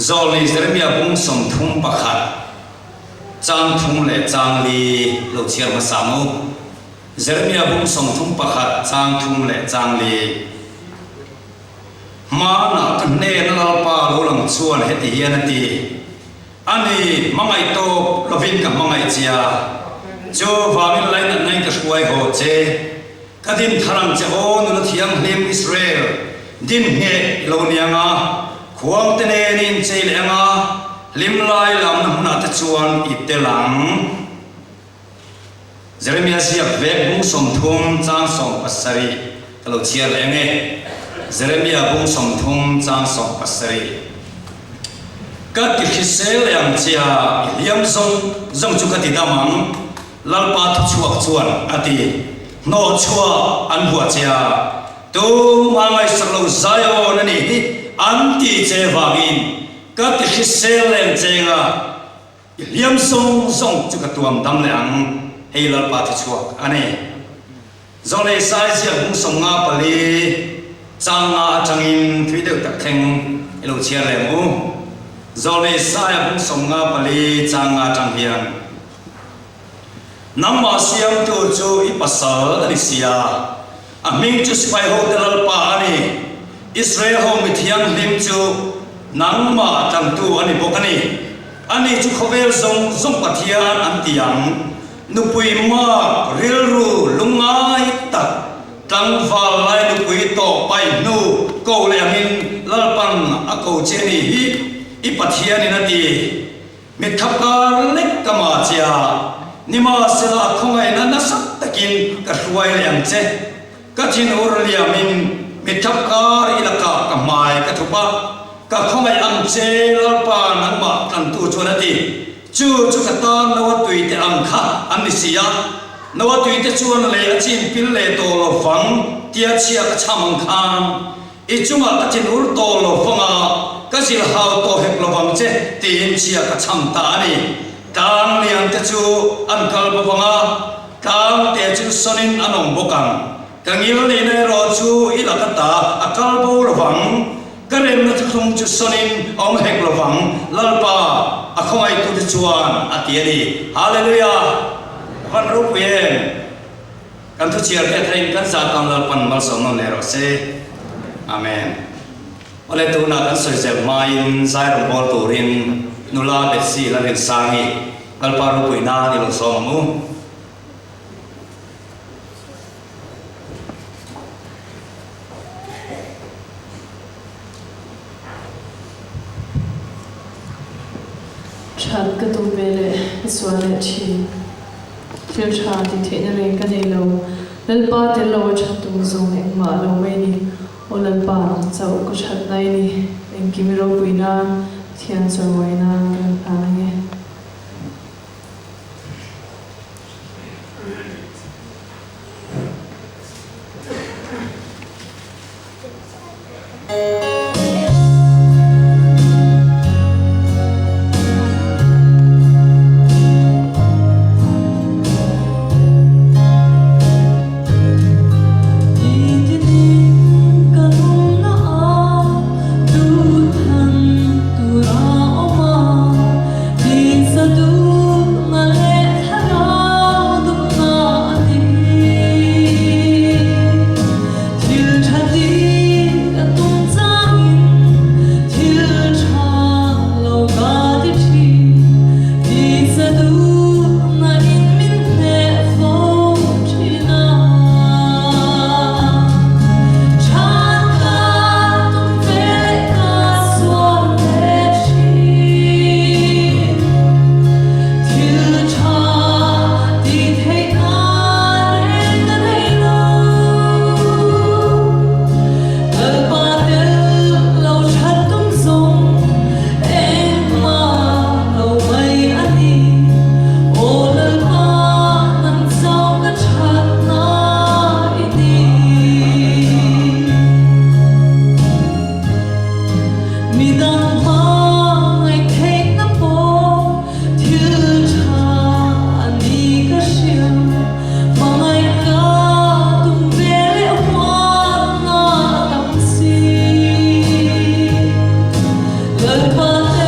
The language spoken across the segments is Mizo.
Zawlni Jeremia bung 31, chang thum leh chang li lo chhiar hmasa ang u. Jeremia bung 31, chang thum leh chang li. Hmanah ka hnena Lalpa lo lang chuan heti hian a ti, A ni, hmangaih tawp lovin ka hmangaih che a, chuvangin lainatna in ka hruai haw che. Ka din thar ang che aw nula thianghlim Israel, din ngheh i lo ni ang a, khuang te nen i inchei leh ang a, hlim lai lamna hmunah te chuan i tel ang. Jeremia ziak vek bung 30 chang 17 ka lo chhiar leh ang e. Jeremia bung 30 chang 17. Ka ti hrisel leh ang che a, i hliam zawng zawng chu ka ti dam ang. Lalpa thuchhuak chuan a ti, Hnawhchhuah an huah che a, tumah ngaihsak lo Zion a nih hi an ti che vangin ka ti hrisel leng cheng a, i hliam zawng zawng chu ka tuam dam leh ang, hei Lalpa thuchhuak a ni. Zawlei sai ziak bung 54 chang nga atangin thui deuh tak thleng i lo chhiar leh ang u. Zawlei saia bung 54 chang nga atang hian. Nangmah siamtu chu i pasal a ni si a, a hming chu sipai hote Lalpa a ni. Israel ho mi thianghlim chu nangmah tlantu a ni bawk a ni. Ani chu khawvel zawng zawng Pathian an ti ang. Nupui mak, rilru, lungngai tak, tlangval lai nupui tawh paih hnu ko leh angin Lalpan a ko che a ni hi i Pathianin a ti. Mitthap kar lek ka ma che a, nimahsela a khawngaihna nasa takin ka hruai leh ang che. Ka thinur liamin mitthap kar i lakah ka hmai ka thup a, ka khawngaih ang che Lalpa nangmah tlantu chuan a ti. Chu chu ka tan Noa tuite ang kha an ni si a, Noa tuite chuan lei a chin pil leh tawh lo vang tia chhia ka chham ang khan. I chungah ka thinur tawh lo vang a, ka zilh hau tawh hek lo vang che, tiin chhia ka chham ta a ni. Tlang lian te chu an kal bo vang a, tlang te chu sawnin an awm bawk ang. Ka ngil neihna erawh chu i laka ta a kal bo lo vang, ka remna thuthlung chu sawnin a awm hek lo vang, Lalpa, a khawngaihtute chuan a ti a ni. Hallelujah! Ka van ropui em! Kan thuchhiar te theiin kan zat ang Lalpan malsawm nawn leh rawh se. Amen. Awle tunah kan sawi zel hmain zai rawn bawl turin nula Betsy Lalrinsangi Lalpa ropui nan i lo sawm ang u. That ka tum ve leh ka sual leh thin. Thil tha tih theihna reng ka nei lo. Lalpa tel lo a that tum zawng engmah lo mai ni. Aw Lalpa nang chauh ka that nai ni. Engkim i ropui nan, Pathian chawimawi nan ka rawn hlan ange. Thil ṭha ti ka tum changin thil ṭha lo ka ti ṭhin. Tisa duhna in min hneh fo ṭhin a. Ṭhan ka tum ve leh ka sual leh ṭhin. Thil ṭha ti theih na reng ka nei lo. Lalpa tel lo that tum zawng engmah lo mai a ni. Aw Lalpa nang chau ka that na i ni. Midang hmangaih theihna pawh Thil tha a ni ka hria, hmangaih ka tum ve leh huatna a tam si. Lalpa te.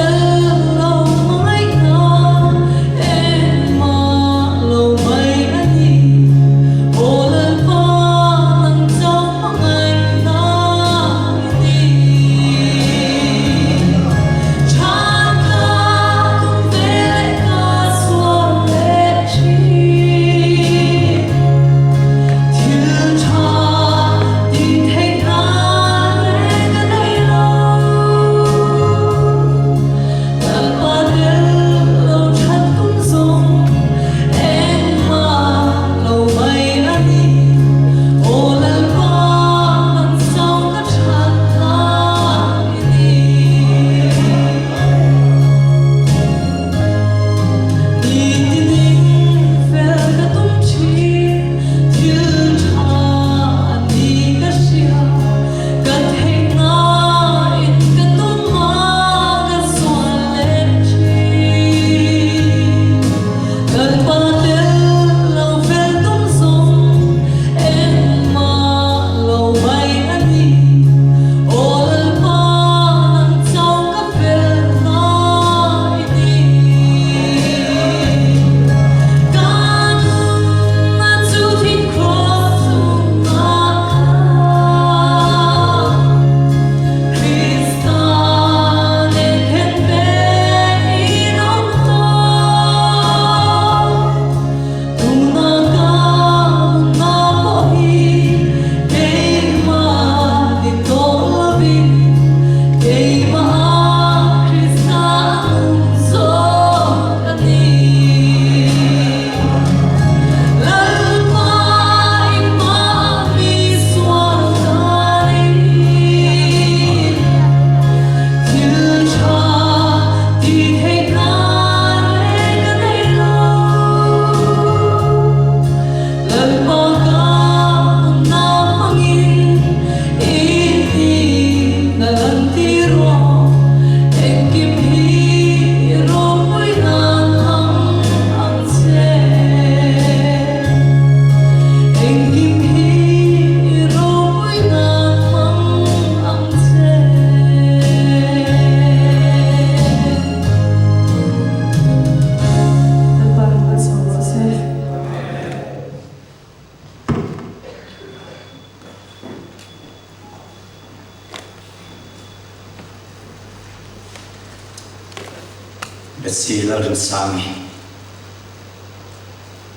Bethsy Lalrinsangi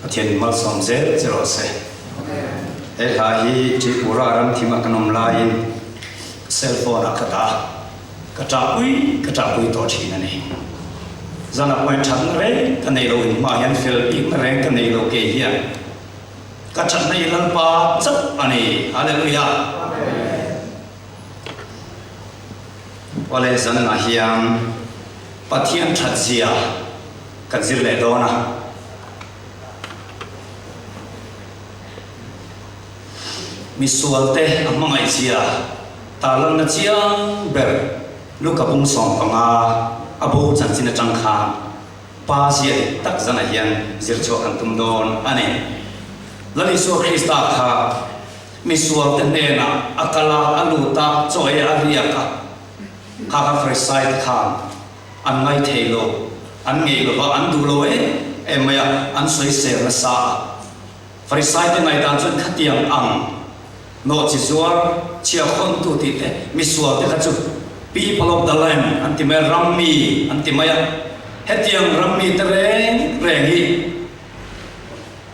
Pathianin malsawm zel che rawh se. He hla hi Tripura ram thim a kan awm laiin ka cell phone ah ka dah a, ka ṭahpui ka ṭahpui tawh ṭhin a ni. Zan ah pawhin ṭhatna reng ka nei lo, inhma hian fel bikna reng ka nei lo kei hian ka ṭhatna i Lalpa chauh a ni. Hallelujah! Awle zanah hian Pathian that zia kan zir leh dawn a. Misualte a hmangaih zia tarlanna chiang ber Luka bung 15 a bo chanchin atang khan Pa zia dik tak zanah hian zir chhuah kan tum dawn a ni. Lal Isua Krista kha Misualte hnenah a kal a, a lut a, chaw ei a riak a, kha kha Farisai te khan an ngai thei lo, an ngeih lo va, an duh lo em em mai a, an sawisel nasa a. Farisai te ngaihdan chuan khatiang ang nawhchi zuar, chhiahkhawntu tih te, misualte kha chu people of the land an ti mai a, ram mi an ti mai a, hetiang ram mi te reng reng hi,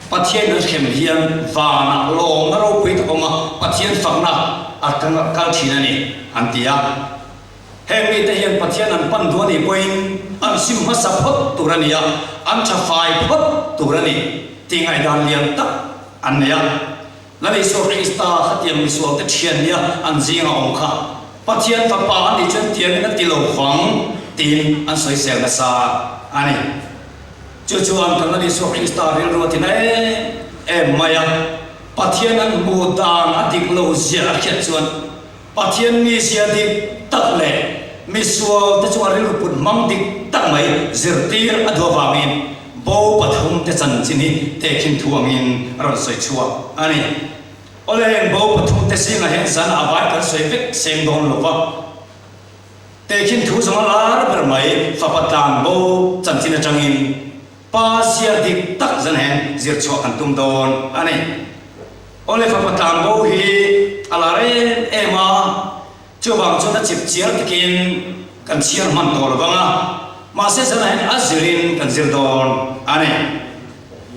Pathian an hrem hian vanah lawmna ropui tak awm a, Pathian fakna a kal thin a ni, an ti a. Heng mite hian Pathian an pan duh a nih pawhin an sim hmasa phawt tur a ni a, an tha fai phawt tur a ni tih ngaihdan lian tak an nei a. Lal Isua Krista khatiang misualte thian nia an zinga awm kha Pathian Fapa a nih chuan tiangin a ti lo vang tiin an sawisel nasa a ni. Chu chuan kan Lal Isua Krista rilru a ti na em em mai a, Pathian an hmuh dan a dik lo zia a hriat chuan Pathian mizia dik tak leh misual te chunga rilru put hmang dik tak mai zirtir a duh avangin bo pathum te chanchin hi tehkhin thu angin a rawn sawi chhuak a ni. Awle heng bo pathum te zingah hian zan a vai kan sawi vek seng dawn lo va, tehkhin thu zawng a lar ber mai fapa tlan bo chanchin atangin pa zia dik tak zan hian zir chhuah kan tum dawn a ni. Awle fapa tlan bo hi a lar em em a, chuvang chuan a chip chiar takin kan chhiar hman tawh lo vang a, mahse zanah hian a zirin kan zir dawn a ni.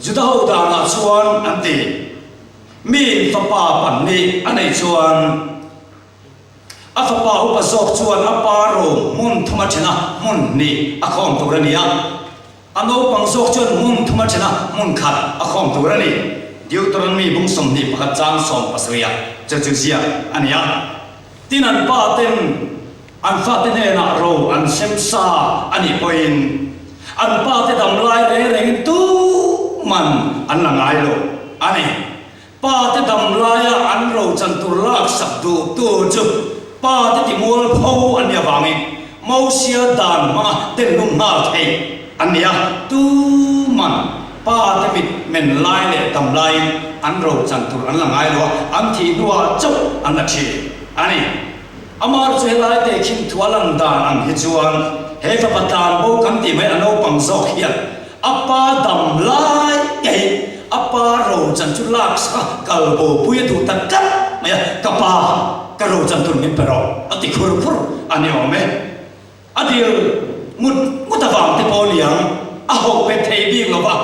Juda ho danah chuan an ti, Mi fapa pahnih a neih chuan a fapa upa zawk chuan a pa ro hmun thum a then a, hmun hnih a khawm tur a ni a. A naupang zawk chuan hmun thum a then a, hmun khat a khawm tur a ni. Deuteronomy bung 21 chang 70 ah chu chu ziak a ni a. Tin an pa ten an fate hnenah ro an sem sa a nih pawhin an pa te dam lai reng rengin tuman an la ngai lo a ni. Pa te dam laia an rochan tur laksak duhtu chu pa te timual pho an nih avangin Mosia dan hmanga denlum nghal theih an ni a. Tuman pa te mit men lai leh dam laiin an rochan tur an la ngai lo a, an thih hnuah chauh an la thin a ni. Amah chu helai te khin thu a lan dan ang hi chuan he fapa tlan bo kan tih mai a naupang zawk hian A pa dam lai ngei a pa rochan chu lak sak a, kal bopui a duh ta tlat mai a, ka pa ka rochan tur min pe rawh a ti khur khur a ni awm e. A dil ngut ngut avang te pawh niang a hauh pe thei bik lo va,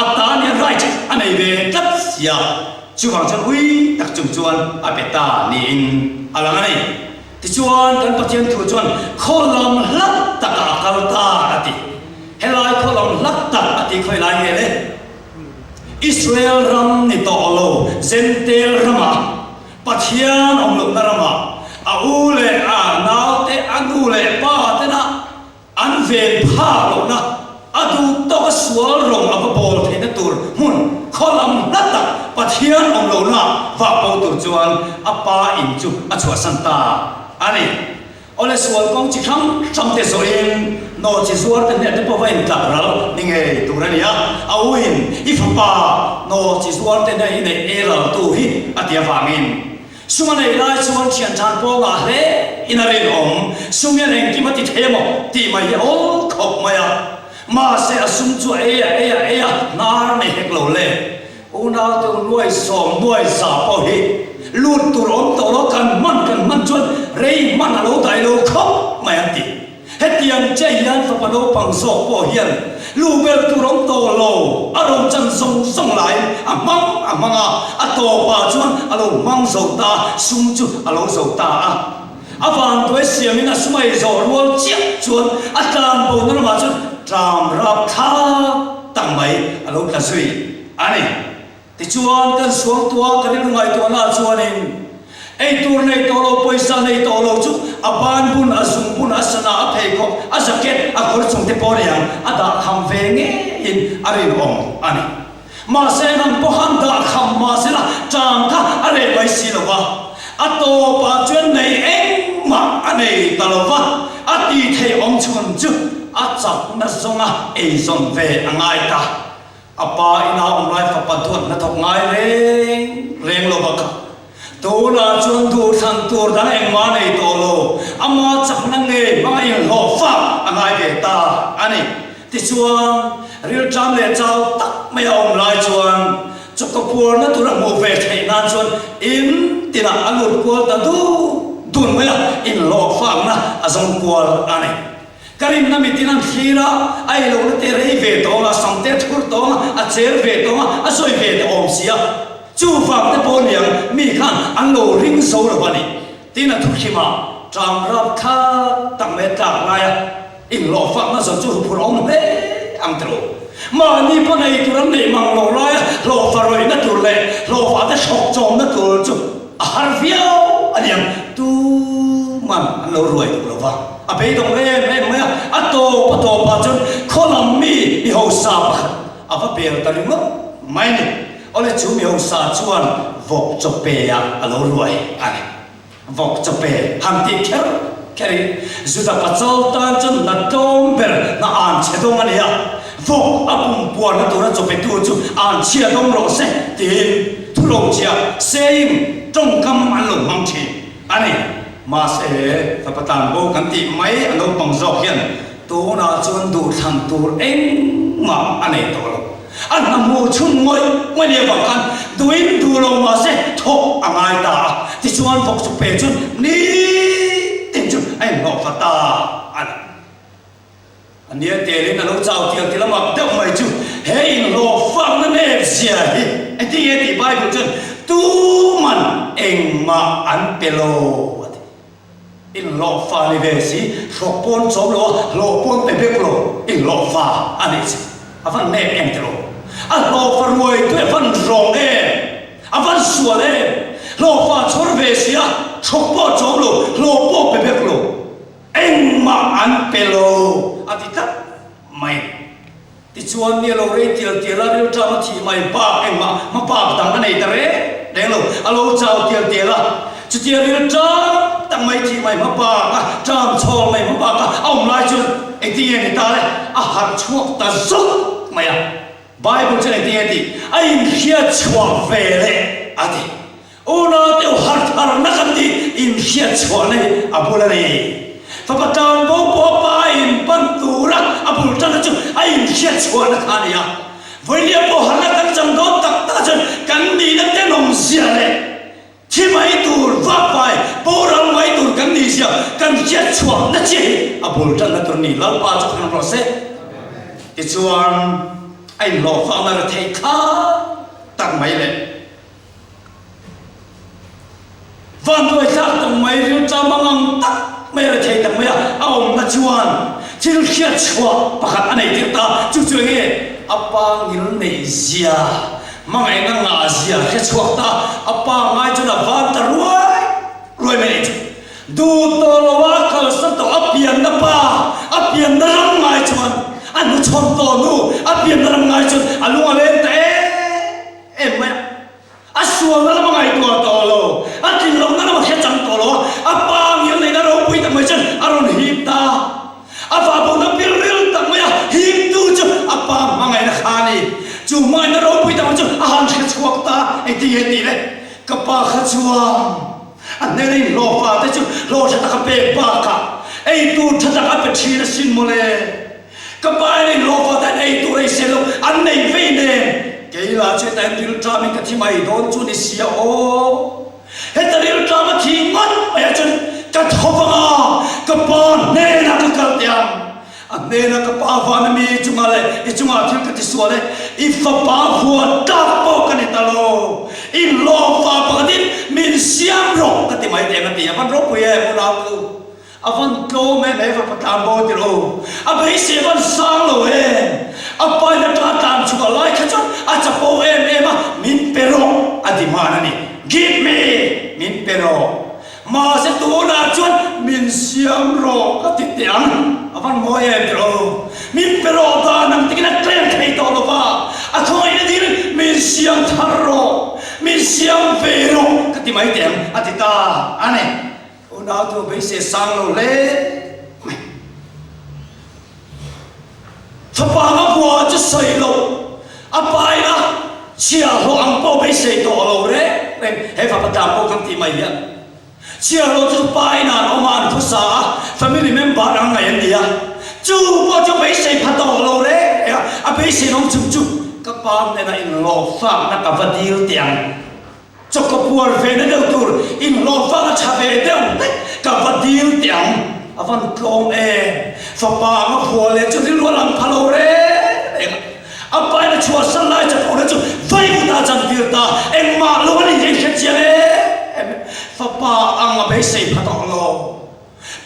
a ta nia right a nei ve tlat sia, chuvang chuan ui tak chung chuan a pe ta niin a lang a ni. Tichuan, kan Pathian thu chuan khaw lam hlat takah a kal ta a ti. Helai khaw lam hlat tak a ti khawi lai nge le? Israel ram ni tawh lo, Jentail ramah, Pathian awm lohna ramah, a u leh a naute, a nu leh pa tena An ven phak lohna, a duh tawka sual rawng a va bawl theihna tur hmun khaw lam hla tak Pathian awm lohna vah bo tur chuan a pa in chu a chhuahsan ta a ni. Awle sual kawng chi hrang hrang te zawhin nawhchi zuar te hneh te pawh va intlak ral ni ngei tur a ni a, a u in i fapa nawhchi zuar te hneh i neih ei ral tu hi a ti avangin Sum a nei lai chuan thian than pawngah hle in a rinawm. Sum hian engkim a ti thei emaw tih mai hi a awl khawp mai a. Mahse a sum chu a ei a ei a ei a, hnar nei hek lo le. Unau te u nuai sawm nuai za pawh hi lut tur awm tawh lo kan hman kan hman chuan rei hman a lo dai lo khawp mai an ti. Hetiang. ang chiah hian fapa naupang zawk pawh hian lu ber tur awm tawh lo, a ro chan zawng zawng laiin a hmang a hmang a, a tawpah chuan a lo hmang zo ta a, sum chu a lo zo ta a. A vantuai siamin a sum a ei zawh rual chiah chuan a tlan bona lamah chuan tlam rap thlak tak mai a lo tla zui a ni. Tichuan, kan suangtua ka rilru ngaihtuahna chuanin ei tur nei tawh lo, pawisa nei tawh lo chu a ban bun, a zung bun, a sana, a pheikhawk, a jacket, a kawr chung te pawh niang a dah kham ve ngeiin a rinawm a ni. Mahse, nang pawhan dah kham mahsela ṭang kha a reh mai si lo va, a tawpah chuan nei engmah a nei ta lo va, a tih theih awm chhun chu a chakna zawnga eizawn ve a ngai ta. A pa ina awm lai fapa duat hnathawk ngai reng reng lo bak a, tunah chuan duhthlan tur dang engmah nei tawh lo, ama chakna ngei hmanga inhlawh fak a ngai ve ta a ni. Tichuan, rilṭam leh chau tak mai a awm lai chuan chawkaw puarna tur a hmuh ve theih nan chuan in tinah a lut kual ta dun dun mai a, inhlawh fakna a zawng kual a ni. Ka rinna mitin an thlir a, a ei lohna te rei ve tawng a, sam te thur tawng a, a cher ve tawng a, a sawi ve te awm si a. Chuvang te pawh niang mi khan an lo ring zo lo a ni. Tin a thuhrimah ṭam rap thlak tak mai a tlak lai a, inhlawh fakna zawn chu huphurh a awm hle ang tiro. Mahni pawn ei tur an neih mang lo lai a, hlawhfa rawihna tur leh hlawhfa te hrawk chawmna tur chu a har viau a niang. Tuman an lo ruai duh lo va. A beidawng em em mai a, a tawp a tawpah chuan khaw lam mi mi hausa pakhat a va bel ta ringawt mai a ni. Awle chu mi hausa chuan vawk chaw pe ah a lo ruai a ni. Vawk chaw pe han tih kher kher in Juda pachal tan chuan hna tlawm ber hna an chhe dawng a ni a, vawk a pum puarna tura chaw pe tu chu an chhia dawng rawh se tiin thurochhiah saying tawngkam an lo hmang thin a ni. Mahse, fapa tlanbo kan tih mai a naupang zawk hian tunah chuan duhthlan tur engmah a nei tawh lo. A hna hmuh chhun ngawih ngawih leh avang khan duhin duh lo mahse thawk a ngai ta a, tichuan vawk chu pe chuan nitin chu a inhlawhfa ta a ni. A nia telin a lo chau tial ti lamah deuh mai chu he inhlawh fakna nep zia hi engtin nge tih Bible chuan tuman engmah an pe lo a ti. Inhlawh fa ni ve si, hrawk pawn chawm lo a, hlawh pawn pe bek lo, inhlawh fa a nih chu a van nep em ti lo. A hlawh fa ruai tu a van rawng em, a van sual em, hlawh fa chhawr ve si a, hrawk pawh chawm lo, hlawh pawh pe bek lo. Engmah an pe lo, a ti tlat mai. Tichuan, mi a lo rei tial tial a, rilṭam a thih mai bak engmah hma bak dang a nei ta reng reng lo, a lo chau tial tial a. Chutia rilṭam tak mai thih mai hma bak a, ṭam chhawl mai hma bak a a awm lai chuan engtin nge ni ta le? A harh chhuak ta zawk mai a. Bible chuan engtin nge tih? A inhriat chhuah ve leh a ti. Unau te u hartharna kan tih inhriat chhuahna hi a bul a ni. Fapa tlanbo pawh a pa in pan tura a bul tanna chu a inhriat chhuahna kha a ni a. Vawilia pawh harna kan chang dawn tak tak ah chuan kan nihna tenawm zia leh thi mai tur, vakvai, boral mai tur kan nih zia kan hriat chhuahna chiah hi a bul tanna tur a ni. Lalpa chu khan rawh se. Tichuan a inhlawhfakna rethei thlak tak mai leh. Vanduai thlak tak mai, rilṭam ang ang tak mai, rethei tak maia a awmna chuan thil hriat chhuah pakhat a nei tir ta. Chu chu enge? A pa ngil neih zia, hmangaihna ngah zia hre chhuak ta. A pa ngai chuan a van ta ruai ruai mai a nih chu. Duh tawh lo a kalsan tawh a pianna pa, a pianna ram ngai chuan a hnuchhawn tawh hnu, a pianna ram ngai chuan a lung a leng ta em em mai a. A sualna lam a ngaihtuah tawh lo, a tlin lohna lam a hre chang tawh lo a, a pa ngil neihna ropui tak mai chuan a rawn hip ta. A vahbawhna pilril tak mai a hiptu chu a pa hmangaihna kha a ni. Chu hmangaihna ropui tak mai chu a han hre chhuak ta, engtin nge tih le? Ka pa kha chuan a hnena inhlawhfa te chu hlawh tha tak a pek bakah eitur tha tak a pe thin asin mawle. Ka pa in in hlawhfa te an ei tur ei se lo an nei vei nen kei lah chu heta in rilṭam in ka thi mai dawn chu ni sia aw. Heta rilṭam a thi ngawt mai ah chuan ka tho vang a, ka pa hnenah ka kal teh ang. A hnena ka pa vana mi chungah leh i chungah thil ka tisual e, i fapa huat tlak pawh ka ni ta lo, i hlawhfa pakhatin min siam rawh ka ti mai teh ang a ti. A van ropui em unau chu, a van tlawm em he fapa tlan bo ti lo, a beisei a van sang lo em, a pa in atanga tlan chhuah lai kha chuan a chapo em em a, min pe rawh a demand a ni, give me, min pe rawh. Mahse tunah chuan min siam rawh ka ti teh ang, a van mawi em tih lo. Min pe rawh dan ang tikin a claim thei tawh lo va, a khawngaihna dil min siam thar rawh, min siam ve rawh ka ti mai teh ang a ti ta a ni. Unau chu beisei sang lo hle mai. Fapa a bua chu sawi lo, a pain a chhiahhlawh ang pawh beisei tawh lo reng reng, he fapa tlang pawh kan tih mai hian chhiahhlawh chu pain an awm a, an phusa a, family member ang ngaih an ni a, chu pawh chu beisei pha tawh lo reng reng a, a beisei nawm chung chu ka pa hnena inhlawhfakna ka va dil teh ang. Chawkaw puar ve na deuh tur inhlawhfang a tha ve deuh hlek ka va dil teh ang, a van tlawm em. Fapa ang a phua leh chu rilru a lang pha lo reng reng a, a pain a chhuahsan lai chapona chu vaivut ah a chantir ta, engmah lo a ni hi hre chiang em em. Fapa ang a beisei pha tawh lo.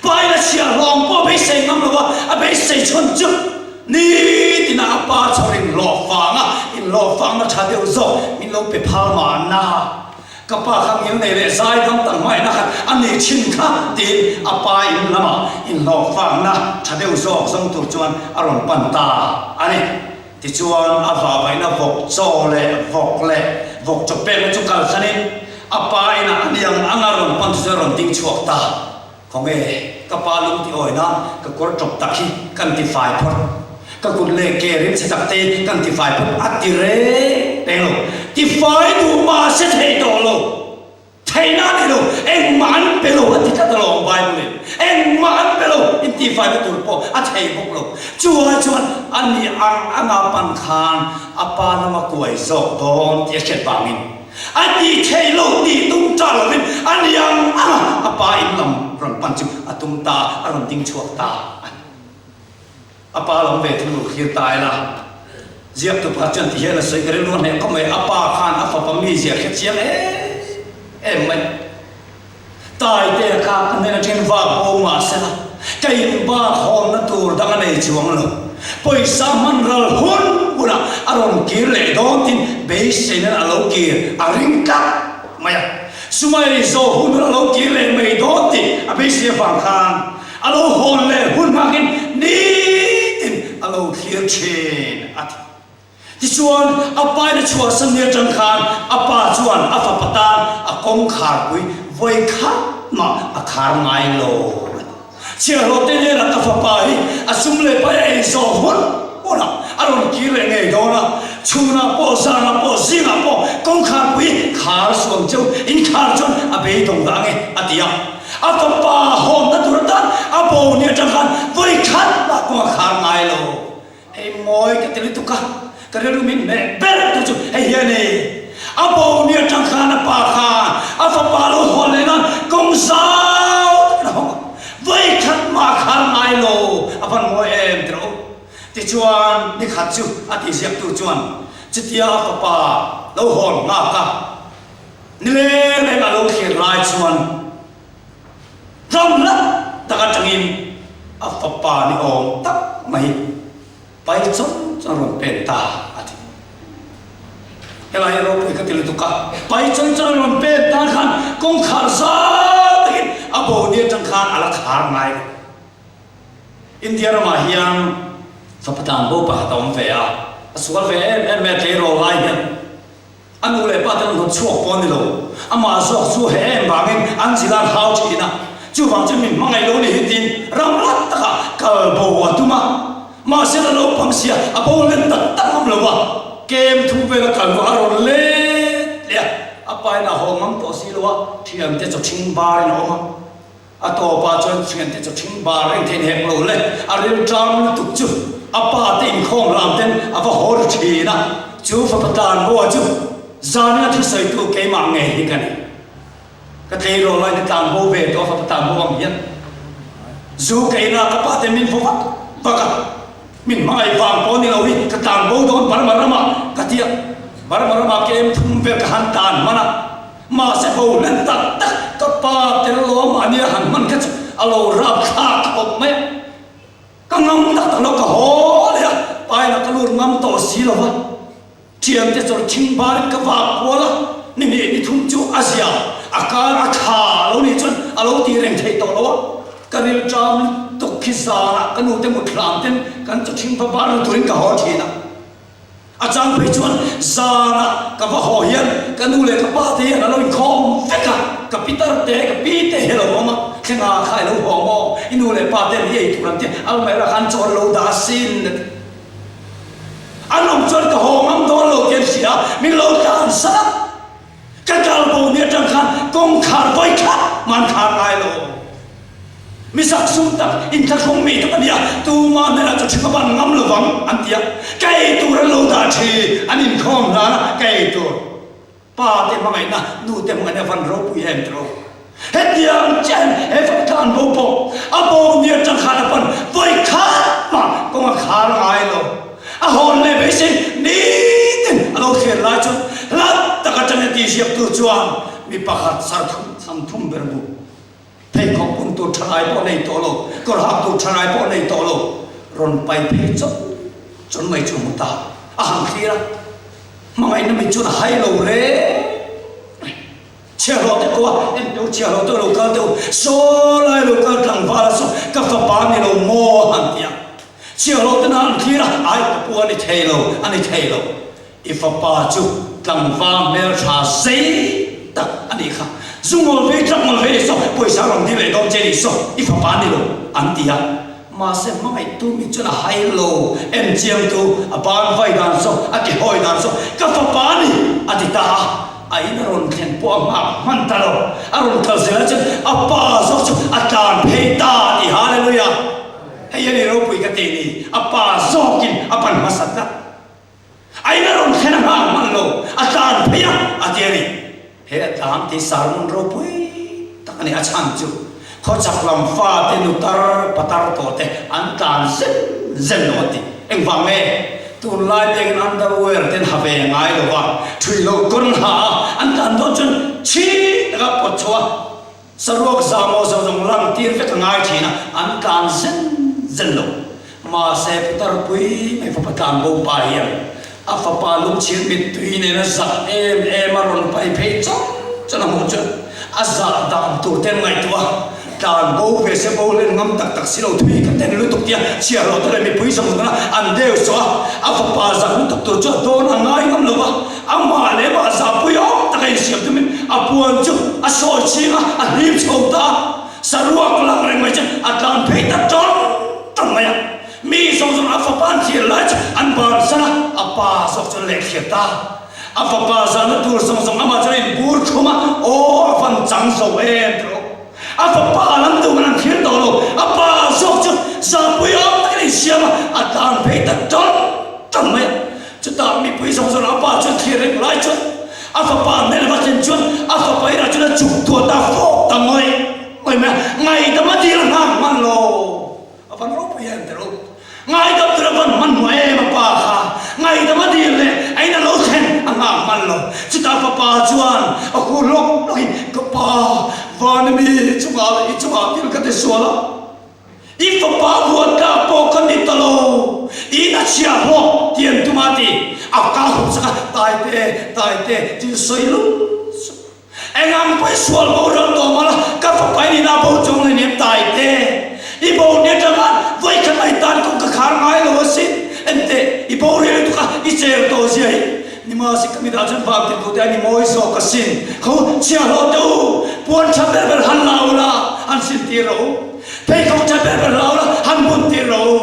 Pain a chhiahhlawm pawh a beisei ngam lo a, a beisei chhawn chu nitin ah a pa chhawr inhlawhfang a, inhlawhfangna tha deuh zawk min lo pe phal mahna. Ka pa kha ngilnei leh zaidam tak hmaihna khat a nei thin kha tiin a pa in lamah inhlawhfangna tha deuh zawk zawng tur chuan a rawn pan ta a ni. Tichuan a vahvaihna vawk chaw leh vawk leh vawk chaw pekna chu kalsanin a pa inah a niang anga rawn pan chu chuan a rawn ding chhuak ta. Khawnge ka pa lung ti awina ka kawr tawp tak hi kan ti fai phawt, ka kut leh ke rim chhe tak te hi kan ti fai phawt a ti reng reng lo. Ti fai duh mahse thei tawh lo. Theihna a ni lo, engmah an pe lo a ti tlat alawm Bible in. Engmah an pe lo in tihfaina tur pawh a thei bawk lo. Chu ai chuan a ni ang anga pan khan a pa lama kuai zawk dawn tih a hriat vangin a tih theih loh tih tum ta lovin a ni ang anga a pa in lam rawn pan chu a tum ta a, a rawn ding chhuak ta a ni. A pa lam ve thung lo thlir ta ila, ziaktu pakhat chuan ti hian a sawi ka rilru a hneh khawp mai, a pa khan a fapa mizia hre chiang em em mai. Taite kha ka hnen atangin vak bo mah sela, ka in bak hawnna tur dang a nei chuang lo. Pawisa hman ral hun hunah a rawn kir leh dawn tin beiseinan a lo kir a ring tlat mai a. Sumai zawh hun hunah a lo kir leh mai dawn tih a beisei avang khan A lo hawn leh hun hmakin nitin a lo thlir thin a ti. Tichuan, a pain a chhuahsan ni atang khan a pa chuan a fapa tan a kawngkharpui vawi khat mah a khar ngai lo a ti. Chhiahhlawh te hnenah ka fapa hi a sum leh pai a ei zawh hun hunah a rawn kir leh ngei dawn a, chhunah pawh zanah pawh zingah pawh kawngkharpui khar suam cheu inkhar chuan a beidawng dah ange a ti a. A fapa hawnna tur atan a bo ni atang khan vawi khat mah kawng a khar ngai lo. Hei mawi ka ti lutuk a, ka rilru min hmeh ber tu chu hei hi a ni. A bo ni atang khan a pa khan a fapa lo hawn leh nan kawng zau takin a hawng a, vawi khat mah a khar ngai lo. A van mawi em ti rawh u. Tichuan ni khat chu a tihziaktu chuan chutia a fapa lo hawn nghak a, Nileng reng a lo thlir lai chuan ram hlat tak atangin a fapa ni awm tak mai pai chawn chuan rawn pen ta a ti. Helai hi ropui ka ti lutuk a, pai chawn chuan rawn pen ta khan kawngkhar zau takin a bo ni atang khan a la khar ngai lo. India ramah hian fapa tlanbo pakhat a awm ve a, a sual ve em em mai a tleirawl lai hian. A nu leh pa te an hnawt chhuak pawh a ni lo. Amah zawk chu he em vangin an zil a hlau thin a. Chuvang chuan min hmangaih lo ni hi tiin ram rat takah kal bo a tum a. Mahse la naupang sia a bo len tak tak ngam lo va. Kem thu vel a kal hnuah a rawn let leh a. A pain a haw ngam tawh si lo a, thiante chaw thing barin a awm a. A tawpah chuan thiante chu thing bar reng thein hek lo le, a rilṭam lutuk chu a pa te inkhawm lam ten a va haw ri ṭhin a, chu fapa tlanbaw chu zanin a thusawitu keimah ngei hi ka ni. Ka tleirawl lain ka tlanbo ve tawh a fapa tlanbo ang hian zu ka in a, ka pa ten min vaw vat. vak a, min hmangaih vang pawh ni lo hi ka tlan bo dawn Burma ramah ka ti a, Burma ramah KM thum vel ka han tlan hman a, mahse bo hlen tak tak ka pa tel lo a mahni a han hman kha chu a lo rap thlak khawp mai a, ka ngam tak tak lo ka haw leh a, painah ka lut ngam tawh si lo va. Thiante chawr thing barin ka vak kual a, ni hnih ni thum chu a zia, a kar a tha lo nih chuan a lo ti reng thei tawh lo a, ka rilṭam lutuk khi zanah ka nute mut hlam ten kan chaw thing va bar lu turin ka haw thin a. A chang phei chuan zanah ka va haw hian ka nu leh ka pa te hian a lo inkhawm vek a, ka pitar te ka pi te hi a lo awm a, thlenga kha i lo haw maw, i nu leh pa ten i ei tur an tia, almaira khan chaw an lo dah asin a ti. An awm chuan ka haw ngam dawn lo tih an hria a, min lo tlan sat a. Ka kal bo ni atang khan kawngkhar vawi khat mah an khar ngai lo. Mi zaksum tak, inthlahrung mi tak a ni a, tumah hnenah chaw ṭhing a ban ngam lo vang an ti a. Ka ei tur an lo dah ṭhin, an inkhawm hlan a, ka ei tur. Pa te hmangaihna, nu te hmangaihna van ropui em tiro. Hetiang chiahin he fapa tlan bo pawh a bo ni atang khan a pan vawi khat mah kawng a khar ngai lo. A hawn leh beisei nitin a lo thlir lai chuan hlat tak atangin tih ziaktu chuan mi pakhat sarthum samthum ber bu pheikhawk bun tur tha ngai pawh nei tawh lo, kawr hak tur tha ngai pawh nei tawh lo rawn pai phei chawt chawt mai chu a hmu ta. A han thlir a. Hmangaihna mit chuan a hai lo reng reng. Chhiahhlawh te pawh a en teuh, chhiahhlawh te lo kal teuh, saw lai lo kal tlangval a saw ka fapa ni lo maw a han ti a. Chhiahhlawh te nan an thlir a, ai ka pu a ni thei lo, a ni thei lo. I fapa chu tlangval hmeltha zei tak a nih kha. Zu ngawl vei, truck ngawl vei ni saw, pawisa rawn dil leh dawn che ni saw, i fapa ni lo an ti a. Mahse hmangaihtu mi chuan a hai lo, en chiangtu a ban vai dan saw, a ti hawi dan saw, ka fapa a ni, a ti ta a. A in a rawn thlen pawh a nghak hman ta lo, a rawn kal zel ah chuan a pa zawk chu a tlan phei ta a ti, Hallelujah! Hei a ni ropui ka tih ni, a pa zawkin a pan hmasa tlat. A in a rawn thlen a nghak hman lo, a tlan phei a, a ti a ni. He a tlan tih sermon ropui tak a ni. A chhan chu khawchhak lam fate nu tar patar tawh te an tlan zen zen lo a ti. Engvang nge? Tunlai biakin underwear te an ha ve ngai lo va, thui lo kawr an ha a, an tlan dawn chuan chhi taka pawt chho a, Saruak zamaw zawng zawng lang tir vek a ngai thin a, an tlan zen zen lo. Mahse putar pui mai fapa tlan bo pa hian a fapa lungchhir mittui nena zak em em a rawn pai phei chawng chawng a hmuh chuan a zah dan tur te an ngaihtuah a, tlan bo ve se bo hlen ngam tak tak si lo thui ka ten lutuk tia chhiahhlawh te leh mipui zawng zawng a an deu sawh a, a fapa zak lutuk tur chu a dawn a ngai ngam lo va. Amah leh amah zahpui awm taka insiam tumin a puan chu a sawi chhing a, a hlim chho ta a, saruak lang reng mai chuan a tlan phei ta tawn tawn mai a. Mi zawng zawng a fapa an thlir lai chu an bansan a, a pa zawk chuan leh thlir ta. A fapa zahna tur zawng zawng amah chuan a inbur khum a, aw a van chang zo em tih rawh. A fapa lam duh man an thlir tawh lo, a pa zawk chu zahpui awm takin a insiam a, a tlan phei ta tawn tawn mai a. Chutah mipui zawng zawng a pa chuan thlir reng lai chuan a fapa hmel va thlen chuan a fapa inah chuan a chuk tuah ta fawk ta ngawih ngawih mai a, ngaidam a dil nghak hman lo. A van ropui em teh rawh. Ngaidam tur a van hman hmuh em a pa kha. Ngaidam a dil leh a in a lo thlen a nghak hman lo. Chutah fapa chuan a hur hlawk hlawkin ka pa van ami chungah leh i chungah thil ka ti sual a. I fapa huat tlak pawh ka ni ta lo, in a chhia hlawk ti an tum a ti. A ka hup sak a, Taite, Taite, thil sawi lung suh. Eng ang pawh i sual boral tawh mah la, ka fapa in ina bo chuang leh nen Taite. I bo ni atang khan vawikhat mai tan kawng ka khar ngai lo asin. Enteh, i bo ril lutuk a, i cher tawh zia hi. Nimahse ka mitah chuan vang tir tute a ni mawi zawk asin. Kho chhiahhlawh teh u, puan tha ber ber han la u la, han sin tir rawh u. Pheikhawk tha ber ber la u la, han bun tir rawh u.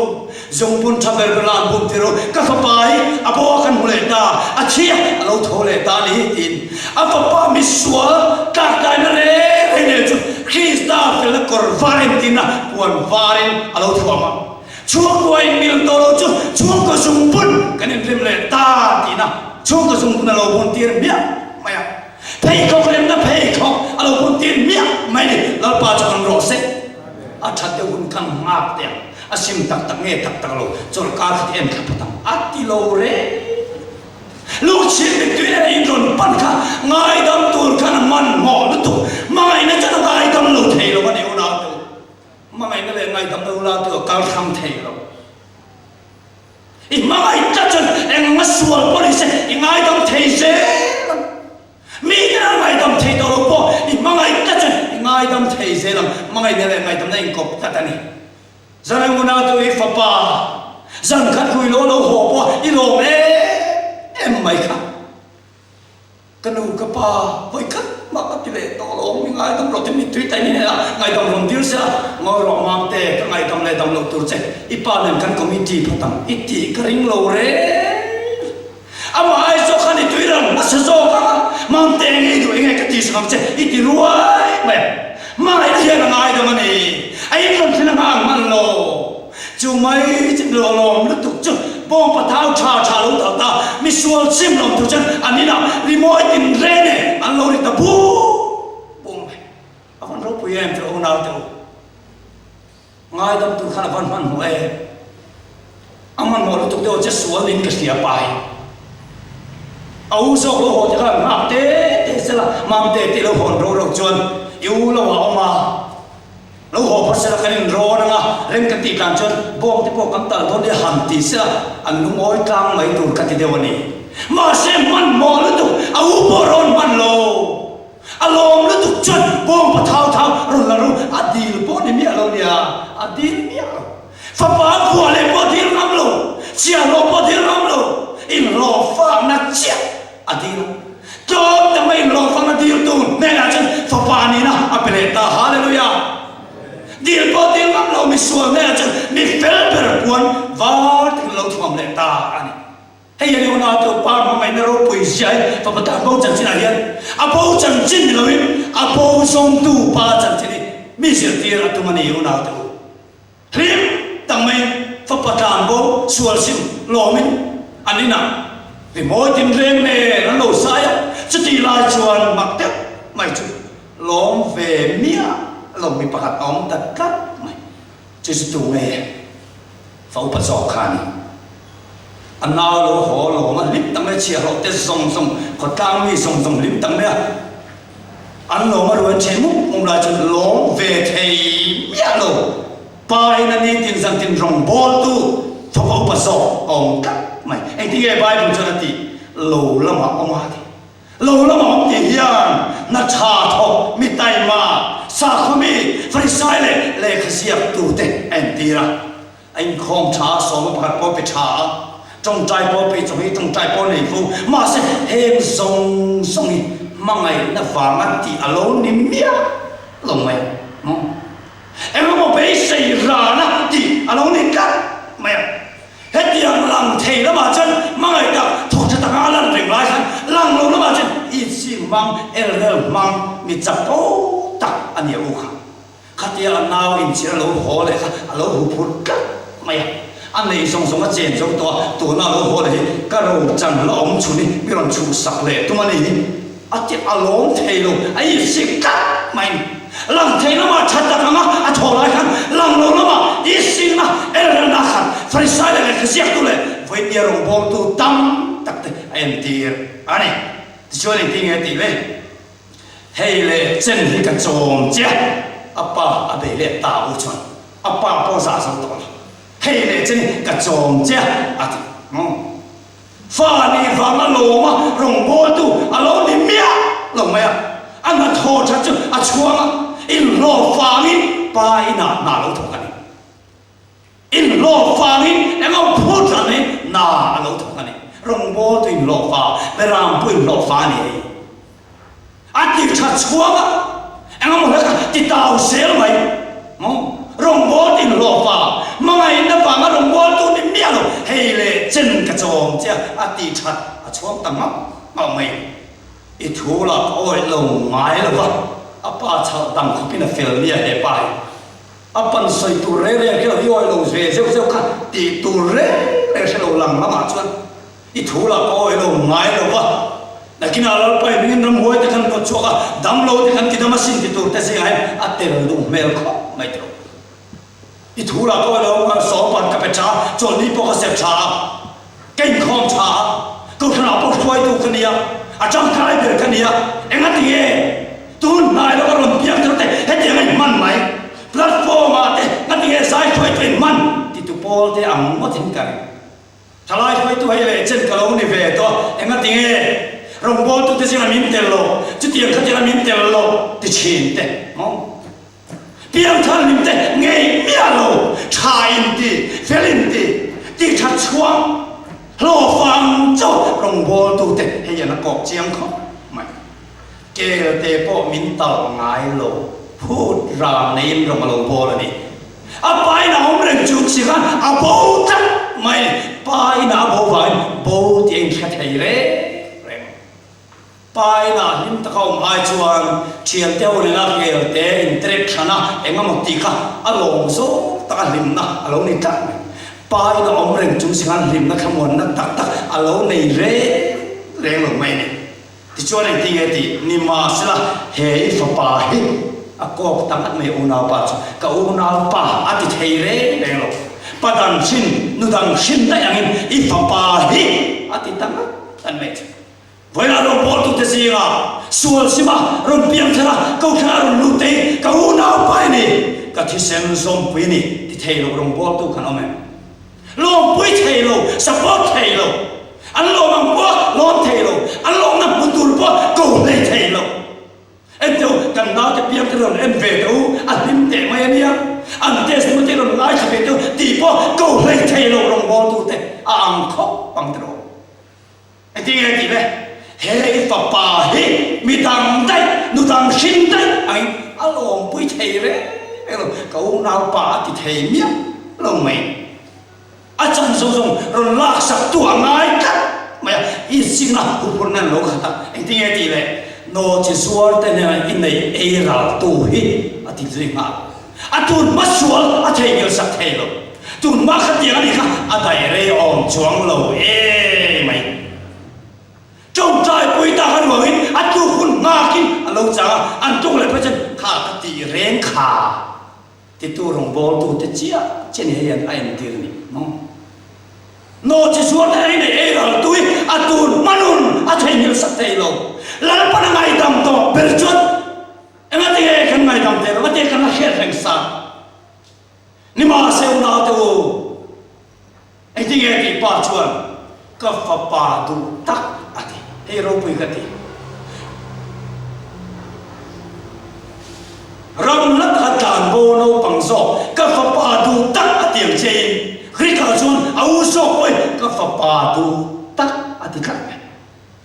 Zungbun tha ber ber la han bun tir rawh u. Ka fapa hi a bo a kan hmu leh ta, a thi a, a lo tho leh ta a ni hi tiin a fapa misual tlaktaina reng reng nen chu Krista felna kawr var entirna puan varin a lo thuam a. Chhungkua in mil tawh lo chu chhungkaw zungbun kan inrem leh ta tihna chhungkaw zungbun a lo bun tir miah mai a. Pheikhawk remna pheikhawk a lo bun tir miah mai ni. Lalpa chu kan rawh se. A that deuh hun kan nghak teh ang. A sim tak tak nge tak tak lo, chawlhkar khat en thla phawt ang a ti lo reng. Lungchhir mittui nen in rawn pan kha ngaidam tur khan a hmanhmawh lutuk. Hmangaihna chuan a ngaidam lo thei lo a ni unau te u. Hmangaihna leh ngaidamna unau te u a kal hrang thei lo. I hmangaih tlat chuan engma sual pawh ni se i ngaidam thei zel ang. Mite an ngaidam thei tawh lo pawh i hmangaih tlat chuan i ngaidam thei zel ang. Hmangaihna leh ngaidamna inkawp tlat a ni. Zan enguna chu i fapa zan khat hlui lo lo haw pawh i lawm em em mai kha. Ka nu ka pa vawi khat mah ka ti leh tawh lo, mi ngaidam rawh te mittui ta in hnenah ngaidam rawn dil se a, ngawi rawh Mamte, ka ngaidam leh dam loh tur che, i pa nen kan committee phawt ang i tih ka ring lo reng. Amah ai zawk khan i tui rang hmasa zawk ang a, Mamte enge i duh enge ka tih sak ang che i ti ruai mai a, hmangaihna hian a ngaidam a ni, a inrawn thlen anga ang hman lo. Chu mai chu lawlawm lutuk chu bawngpa thau tha tha lo tal ta, misual chim lawm tur chuan an inah rimawi tin reng e an lo ri ta bum bum mai. A van ropui em tih unau te u. Ngaidam tur khan a van hmanhmawh em. A hmanhmawh lutuk deuh che sual in ka hria pai. A u zawk lo haw te khan nghak te te sela mamte tih lo hawn ro ro chuan i u lo a awm a. Lo haw phawt sela kan inrawn ang a, rem kan tih tlan chuan bawng te pawh kan tal dawn nia han ti sela an lungawi tlang mai tur ka ti deuh a ni. Mahse hmanhmawh lutuk a u pawh rawn hman lo. A lawm lutuk chuan bawng pa thau thau rawn la ru a dil pawh ni miah lo nia, a dil miah lo. Fapa buah leh pawh dil ngam lo, chiahhlawh pawh dil ngam lo, inhlawhfakna chiah a dil a. Tlawm tak mai inhlawhfakna diltu hnenah chuan fapa nihna a pe leh ta. Hallelujah! Dil pawh dil ngam lo misual hnenah chuan mi fel ber puan var takin lo thuam leh ta a ni. Hei hian unau pa hmangaihna ropui zia hi fapa tan bo chanchinah hian a bo chanchin ni loin a bo zawngtu pa chanchin hi mi zirtir a tum a ni unaute u. Hlim tak mai fapa tlan bo sual sim lawmin an inah rimawi tinreng nen an lo sai a, chutih lai chuan mak deuh mai chu lawm ve miah lo mi pakhat a awm ta tlat mai. Chu chu tu nge fa upa zawk kha a ni. A nau lo haw lawm a, hlim tak mai chhiahhlawh te zawng zawng, khawtlang mi zawng zawng hlim tak mai a, An lawm a ruan chhe mup mup lai chuan lawm ve thei miah lo. Pa in a nitin zantin rawngbawltu thawk a upa zawk a awm tlat mai. Engtin nge Bible chuan a tih? Lo lamah awm a ti. Lo lamah awm tih hian hna tha thawk, mi taima, sakhaw mi, Farisai leh lehkha ziaktute a entir a. A inkhawm tha a, sawma pakhat pawh pe tha a, tawngtai pawh pe chawhmeh tawngtai pawh nei fo. Mahse, heng zawng zawng hi hmangaihna vanga tih a lo ni miah lo mai a. Eng emaw beisei rana tih a lo ni tlat mai a. Hetiang lang thei lamah chuan hmangaih tak thawk tha taka a lan reng lai khan lang lo lamah chuan inching hmang, elrel hmang, mi chapo tak a ni a u kha. Khatia a nau inchhir a lo haw leh kha a lo hu phur tlat mai a, a nei zawng zawng a chen zo tawh a, tuna a lo haw leh hi ka ro chan la awm chhun hi mi rawn chhuhsak leh tum a ni hi a ti a lawm thei lo, a insik tlat mai a ni. Lang thei lamah tha tak anga a thaw lai khan lang lo lamah isinna elrelna khan Farisai leh lehkha ziaktu leh vawinia rawngbawltu tam tak te a entir a ni. Tichuan engtin nge a tih le? Hei leh chen hi ka chawm che a, a pa a bei leh ta u chuan a pa pawh zah zo tawh lo. Hei leh chen hi ka chawm che a, a ti. Fa nih vang a lawm a, rawngbawltu a lo ni miah lo mai a, a hnathawh that chu a chhuang a, inhlawh fangin pa inah hna lo thawk a ni. Inhlawh fangin eng ang phut ran hi na a lo thawk a ni. Rawngbawltu inhlawh fa, Beram pawh inhlawh fa a ni hei. A ti tha chhuang a, eng emaw hlek a ti tau zel mai. Maw? Rawngbawltu inhlawh fa, hmangaihna vanga rawngbawltu ni miah lo, hei leh chen ka chawm che a, a ti that a chhuang ta ngauh ngauh mai. I thu lah ka awih lo ngai lo va, a pa chhalh dang khawpin a fel nia he pa hi. A pan sawi tur reng reng khi lo i awih lo ve zeuh zeuh kha tih tur reng reng hre lo lang lamah chuan i thu lah ka awih lo ngai lo va. Nakinah Lalpa i hmingin ramhuai te khan hnawt chhuak a, dam lo te khan ti dam asin ti tur te zingah hian a tel duh hmel khawp mai tawh. I thu lah pawh alo sawpan ka pe tha, chawlhni pawh ka sep tha a, ka inkhawm tha a, kohhranah pawh hruaitu ka nia, a tangkai ber ka nia, engati nge tun hnai lova rawn piang thar te hetiang a inhman mai, platform ah te ngati nge zai hruaitu inhman titu pawl te ang ngawtin ka ring. Thalai hruaitu hei leh chen ka lo ni ve tawh, engati nge rawngbawltute zingah min tel lo, chutiang khatianga min tel lo ti thin te maw? Piangthar lim te ngei miah lo, tha in ti, fel in ti, ti tha chhuang hlawhfang chauh rawngbawltute hei an a kawk chiang khawp mai. Kel te pawh min talh ngai lo, phut ram neiin rawng a lo bawl a ni. A pa in a awm reng chu chi khan a bo tlat mai a ni. Pa in a bo vangin bo tih a inhre thei reng reng. Pa inah hlim taka awm ai chuan thiante ho nena kel te intrek thlan a eng emaw tih kha a lawm zawk taka hlimna a lo ni tlat mai. Pa ina awm reng chung si khan hlimna thlamuanna tak tak a lo nei reng reng lo mai a ni. Tichuan engtin nge tih ni mahsela he i fapa hi a kawk ta ngat mai unaupa chu ka unaupa a ti thei reng reng lo. Pa dang hrin, nu dang hrin daih angin i fapa hi a ti ta ngat ngat mai chu. Vawilah rawngbawltute zingah sual sima rawn piang thar a, kohhran a rawn lut te hi ka unaupa i ni, ka thisen zawmpui i ni ti thei lo rawngbawltu kan awm em? Lawmpui thei lo, support thei lo, an lawm ang pawh lawm thei lo, an lawmna hmu tur pawh ko hlei thei lo. En teh u, kan naute piang te rawn en ve teh u, a hlim teh mai a nia, an testimony te rawn ngaithla ve teh u tih pawh ko hlei thei lo rawngbawltute a ang khawp ang tiraw? Engtin nge tih le? He i fapa hi mi dang daih, nu dang hrin daih angin a lawmpui thei reng reng lo, ka unaupa a ti thei miah lo mai. A chan zawng zawng rawn laksak tu a ngai tlat mai a, i zingna huphurhna an lo khat a, engtin nge tih le? Nawchi zuar te hnenah i nei ei ral tu hi a ti zui nghal. A tun hma sual a theihnghilh sak thei lo. Tun hma khatiang a nih kha a daih rei awm chuang lo e mai. Tawngtai pui tak a ruangin a tluk hun nghakin a lo chang a, an tluk leh phei chuan kha ka tih reng kha titu rawngbawltute chiah chiah ni hei hian a entir a ni maw. Nawhchi zuar te ei nei ei ral tui a tun hma nun a theihnghilh sak thei lo. Lalpan a ngaihdam tawh ber chuan Engati nge kan ngaidam teh lo? Engati kan la hriat reng sa? Nimahse unaute u, engti nge tih pa chuan ka fapa duh tak a ti. Hei ropui ka ti. Ram hla taka tlan bo naupang zawk ka fapa duh tak a ti ang chiahin Greek-ah chuan a u zawk pawhin ka fapa duh tak a ti tlat mai.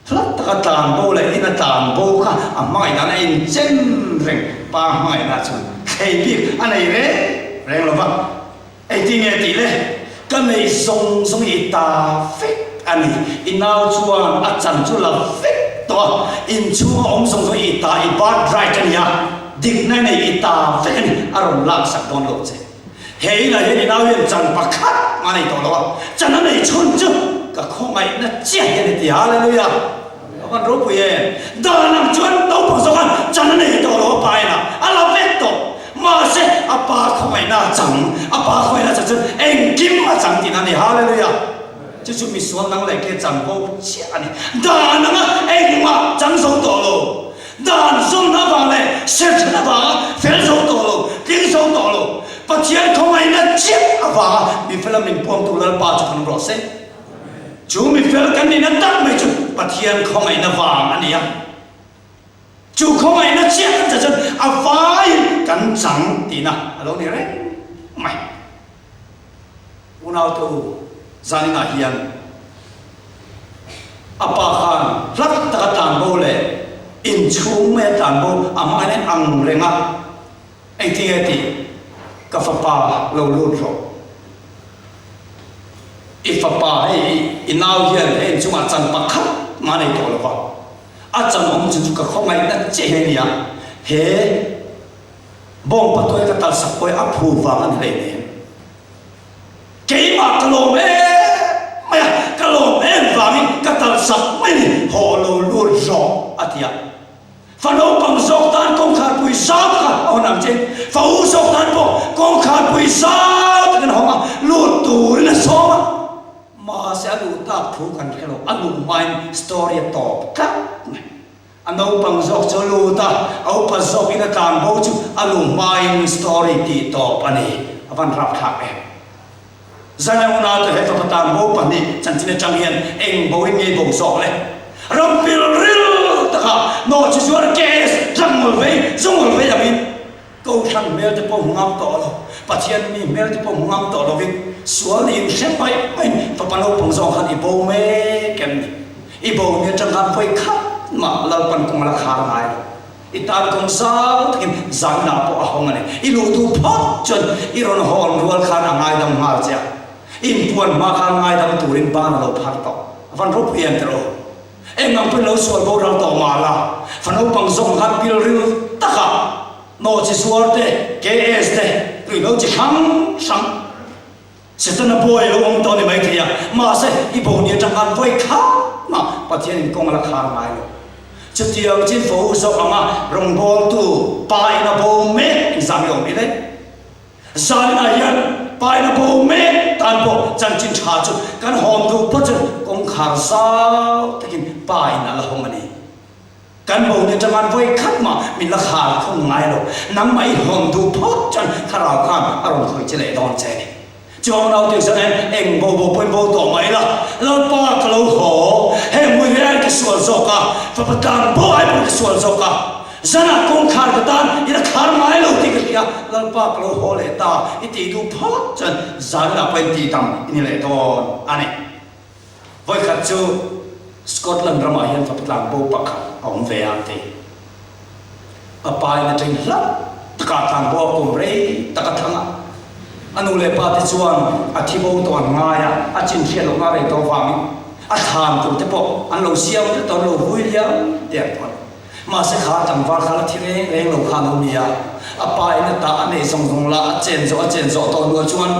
Hlat taka tlan bo leh ina tlan bo kha a hmangaihna a inchen reng. Pa hmangaihna chuan thlei bik a nei reng reng lo va. Engtin nge tih le? Ka nei zawng zawng i ta vek a ni. I nau chuan a chan chu la vek tawh a. Inchhunga awm zawng zawng i ta, i birthright a ni a, dikna i nei i ta vek a ni. A rawn laksak dawn lo che. He inah hian i nau hian chan pakhat mah a nei tawh lo a, chan a nei chhun chu ka khawngaihna chiah hian i ti. Hallelujah! A van ropui em! Dan ang chuan naupang zawk khan chan a nei tawh lo a pa inah a la vek tawh. Mahse, a pa khawngaihna a chang, a pa khawngaihna a chang chuan engkim a chang tihna a ni. Hallelujah! Chu chu misual nang leh ke chan bo chiah a ni. Dan anga engmah chang zo tawh lo. Dan zawmna avang leh serthan avanga fel zo tawh lo, tling zo tawh lo, Pathian khawngaihna chiah avanga mi fela min puangtu Lalpa chu kan rawh se. Chu mi fel kan nihna tak mai chu Pathian khawngaihna vang a ni a. Chu khawngaihna chiah kan chan chuan a vaiin kan chang tihna a lo ni reng mai. Unaute u, zaninah hian a pa khan hlat taka tlanbo leh inchhung maia tlanbo a hmangin a ang reng a, Engtin nge tih? Ka fapa lo lut rawh. I fapa hei i nau hian hei inchungah chan pakhat mah a nei tawh lo va, a chan awm chu chu ka khawngaihna che hi a ni a, he Bawng patuai ka talsak pawh hi a phu vang a ni hleinem. Keimah ka lawm em mai a, ka lawm em vangin ka talsak mai ni, haw lo lut zawk a ti a. Fa naupang zawk tan kawngkhar pui zau taka a hawn ang che, fa u zawk tan pawh kawngkhar pui zau. luh tak thu kan hre lo, a luh hmain story a tawp tlat mai. A naupang zawk chu a lut a, a upa zawkin a tlan bo chu a luh hmain story tih tawp a ni. A van rapthlak em. Zan unau te he fapa tan bo pahnih chanchin atang hian eng bo in ngei bo zawk le? Ram pil ril takah nawhchi zuar case tlangmul vei zungul vei angin Kohhran hmel te pawh hmu ngam tawh lo, Pathian mi hmel te pawh hmu ngam tawh lovin sual niin hre mai maiin fapa naupang zawng khan i bo mek em ni? I bo ni atang khan vawi khat mah Lalpan kawng a la khar ngai lo. I tan kawng zau takin zanah pawh a hawng a ni. I luh duh phawt chuan i rawn hawn rual khan a ngaidam nghal che a. Inpuan hma khan ngaidam turin ban a lo phar tawh. A van ropui em teh aw. Eng ang pawhin lo sual boral tawh mah la, fa naupang zawng khan pilril takah nawhchi zuar te, KS te, ruihhlo chi hrang hrang, Setana buai lo awm tawh a ni maithei a, mahse i bo ni atang khan vawi khat mah Pathianin kawng a la khar ngai lo. Chutiang chin fo zawk anga rawngbawltu pa in a bo mek engzah nge awm i le? Zaninah hian pa in a bo mek tan pawh chanchin tha chu kan hawm duh phawt chuan kawngkhar zau takin pa in a la hawng a ni. Kan bo ni atang khan vawi khat mah min la khar khung ngai lo. Nangmah i hawn duh phawt chuan thlarau khan a rawn khawih che leh dawn che a ni. Chuang naute chuan en eng bo bo pawhin bo tawh mai la, Lalpa ka lo haw, heng hmui hi ai ka sual zawk a, fapa tlan pawh ai pawh ka sual zawk a, zanah kawngkhar ka tan i la khar ngai lo tih ka hria, Lalpa ka lo haw leh ta i tih duh phawt chuan zanah pawhin tihdam i ni leh dawn a ni. Vawikhat chu Scotland ramah hian fapa tlangbo pakhat a awm ve a ti. A pa in a ṭeng hlauh takah tlangbo a kum rei tak a thang a. A nu leh pa te chuan a thi bo tawh an ngai a, a chin hriat lohna rei tawh avangin a thlan tur te pawh an lo siam vek tawh, an lo vui liam der tawh a ni. Mahse kha tlangval kha la thi reng reng lo kha a lo ni a, a pa in a tah a neih zawng zawng lah a chen zawh a chen zawh tawh hnuah chuan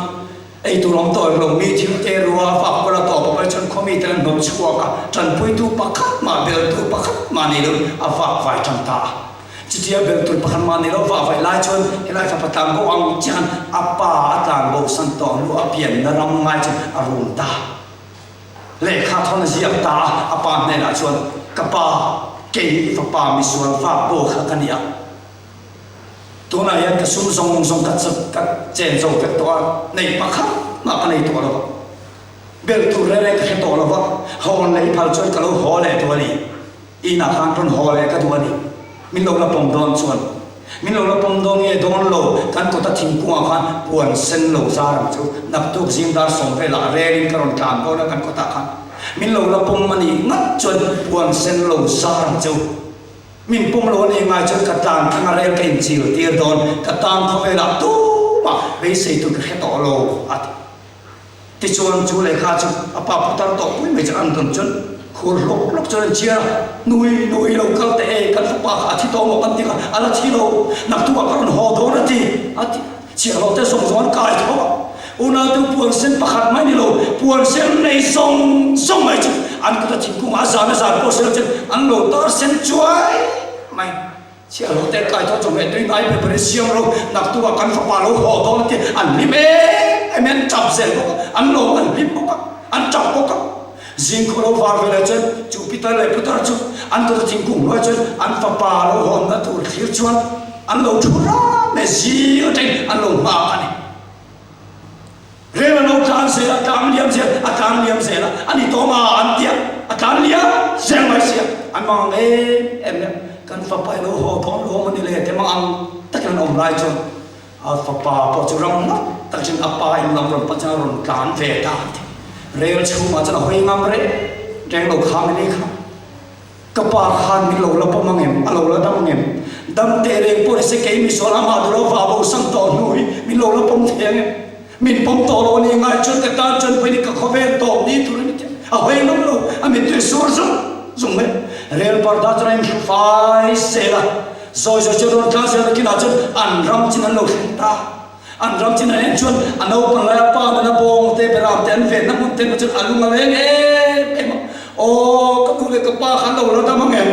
Ei tur awm tawh lo mi thil te rua fak pawlh a tawp a paih chuan khawmi ten an hnawt chhuak a, tanpuitu pakhat mah beltu pakhat mah nei loin a vak vai tan ta a. Chutia beltu pakhat mah nei lo vah vaih lai chuan helai fapa tlanbo ang chian a pa a tlanbo san tawh hnu a pianna ram ngai chu a rum ta. Lehkha thawn a ziak ta a, a pa hnenah chuan, Ka pa, kei hi i fapa misual vak bo kha ka ni a. Tunah hian ka sum zawng zawng ka ka chen zo vek tawh a, nei pakhat mah ka nei tawh lo va, belh tur reng reng ka hre tawh lo va, hawn leh i phal chuan ka lo haw leh duh a ni, inah khan rawn haw leh ka duh a ni, min lo la pawm dawn chuan min lo la pawm dawn nge dawn lo, kan kawta thingkungah khan puan sen lo zar ang chu, naktuk zing dar sawm velah relin ka rawn tlan dawn a kan kawtah khan min lo la pawm a nih ngat chuan puan sen lo zar ang chu. Min pawm lo a nih ngai chuan ka tlan thlang a rel ka inchil tir dawn, ka tan khawvelah tumah beisei tur ka hre tawh lo a ti. Tichuan chu lehkha chu a pa putar tawh pui mai chuan an dawn chuan khur hlawk hlawk chuan an chhiar a, Nui nui lo kal teh e, kan fapa kha a thi tawh maw kan ti kha a la thi lo, naktukah ka rawn haw dawn a ti a ti. Chhiahhlawh te zawng zawng an kai tho a, unautu puan sen pakhat mai ni lo, puan sen nei zawng zawng mai chu an kut a thingkungah a zan a zan pawh silo chuan an lo tar sen chuai mai. Chhiahhlawh te an kai tho chawhmeh tui ngai ber ber in siam ro, naktukah kan fapa lo haw dawn a ti, an hlim em em in an tap zel bawk a, an lawm an hlim bawk a, an tap bawk a. Zingkhua lo var veleh chuan chu pitar leh putar chu an kut a thingkung hnuai chuan an fapa lo hawnna tur thlir chuan an lo thu ram mai, zing atangin an lo nghak a ni. Rel a lo tlan zel a, tlang liam zel, a tlang liam zel a, a ni tawm a an tia, a tlan liam zel mai sia, an mang ang em em mai a, kan fapa i lo haw dawn lawm a ni le te mang ang takin an awm lai chuan A fapa pawh chu ram ngawt tak chuan a pa in lam rawn pan chuan a rawn tlan ve ta a ti. Rel chhungah chuan a hawi ngam reng reng lo kha mini kha. Ka pa khan min lo la pawm ang em? A lo la dam ang em? Dam teh reng pawh ni se kei misual amah duh lo vah bo sam tawh hnu hi min lo la pawm thei ang em? Min pawm tawh lo a ni ngai chuan ka tan chuan vawiin ka khawvel tawp ni tur a ni tih a hawi ngam lo, a mittui sur zung zung mai. Rel parda chuan a inhru fai zel a. Zawi zawi chuan rawn tlang zel nakinah chuan an ram chin an lo thleng ta. An ram chin an en chuan a naupang laia pa nuna bawng te beram te an venna hmun te chuan a lung a leng em em a. Aw ka nu leh ka pa kha an lo la dam ang em?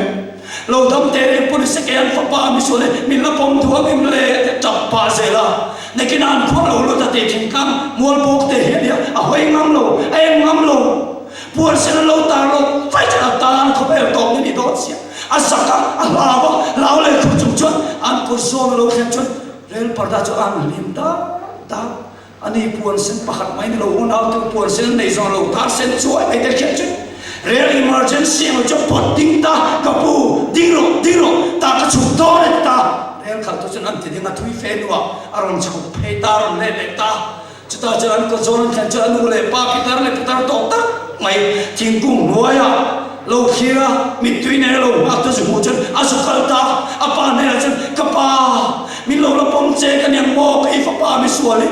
Lo dam teh reng pawh ni se kei an fapa mi sual e min la pawm duh ang em le? Te tap pah zel a. Nakinah an khuar lo lut a tih thingtlang mual bawk te hi a nia, a hawi ngam lo, a en ngam lo. Puan sen an lo tar lo vaih chuan a tan khawvel tawp ni ni dawn sia. A zak a, a hlau a, hlau leh khur chung chuan an kut zawn a lo thlen chuan rel parda chu an hlim dar dar. Ani puan sen pakhat mai ni lo unau te puan sen an nei zawng lo tar sen chuai mai te hriat chuan rel emergency emaw chuan pawt ding ta ka pu ding rawh ding rawh ta ka chhuk dawn e ti ta rel khalh tu chuan an ti ding a thui fe hnuah a rawn chhuk phei ta a rawn let leh ta. Chutah chuan an kawt zawn an thlen chuan a nu leh pa pitar leh pitar tawk tak mai thingkung hnuaiah lo thlir a, mittui nen a lo nghak chu zu hmuh chuan a zu kal ta. A pa hnenah chuan, Ka pa, min lo la pawm che ka niang maw? Ka i fapa mi sual i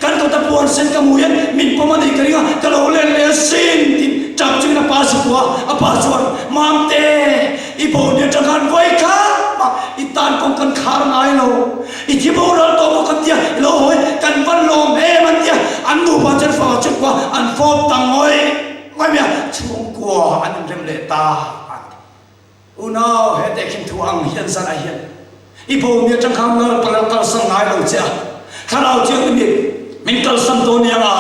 kan kawta puan sen ka hmuh hian min pawm a nih ka ring a, ka lo len leh asin tiin tap chungin a pa zu kuah a. A pa chuan, Mamte, i bo ni atang khan vawi khat mah i tan kawng kan khar ngai lo. I thi boral tawh maw kan tia, i lo hawi kan van lawm em an tia, an nupa chuan fapa chhungkua an fawp ta ngawih ngawih mai a, chhungkua an inrem leh ta an ti. Unau he tehkhin thu ang hian zanah hian i bo mi atang khan Lalpa lo kalsan ngai lo che a, thlarau thianghlim hi min kalsan dawn nia nga,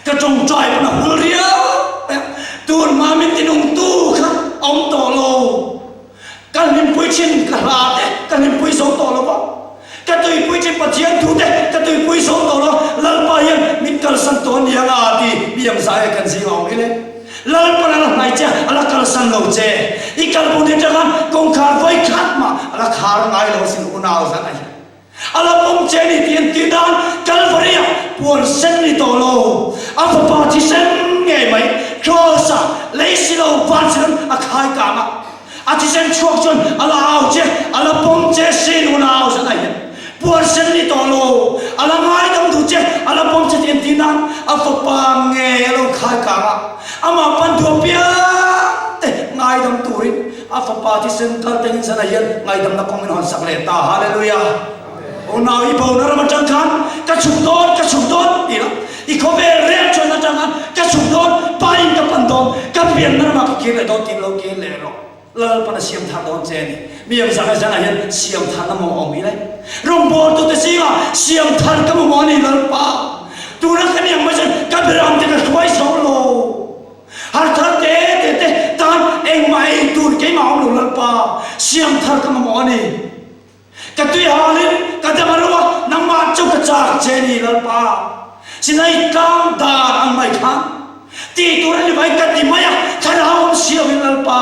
ka tawngtai pawn a hul riau mai a, tun hma min tinungtu kha a awm tawh lo. Ka hlimpui thin ka hla te ka hlimpui zo tawh lo va, ka tuipui thin Pathian thu te ka tuipui zo tawh lo, Lalpa hian min kalsan tawh ania nga ti mi ang zai a kan zing a awm hi le. Lalpan a la hnai che a la kalsan lo che, i kalbun atanga kawngkhar vawi khat mah a la khar ngai lo asin unau zan a hian. A la pawm che ni tih an tih dan Kalvari-ah puan sen ni tawh lo. A fapa thisen ngei mai Kraws-ah lei si lo van si loin a khai kang a. A thisen chhuak chuan a la au che, a la pawm che sin unau zan a hian puan sen ni tawh lo. A la ngaidam duh che, a la pawm che tih an tih nan a fapa ngei a lo khai kang a. Amah pan duh apiang te ngaidam turin A fapa thisen kal tengin zanah hian ngaihdamna kawng in hawn sak leh ta. Hallelujah! Unau i bona ram atang khan ka chhuk dawn, ka chhuk dawn ti la, i khawvel rel chuan atang khan ka chhuk dawn, pa in ka pan dawn, ka pianna ramah ka kir leh dawn tiin lo kir leh rawh. Lalpan a siam thar dawn che a ni. Mi ang zah zanah hian siam tharna mamawh awm hi le. Rawngbawltute zingah siam thar ka mamawh a ni Lalpa. Tuna ka ni ang mai chuan ka beramte ka hruai zo lo. Har thar te te te tan engmah ei tur keimah awm lo Lalpa, siam thar ka mamawh a ni. Ka tui halin ka dam a ro a, nangmah chu ka chak che ni Lalpa. Sinai tlang dar ang mai khan tih tur a ni mai ka ti mai a, thlarau awm si loin Lalpa,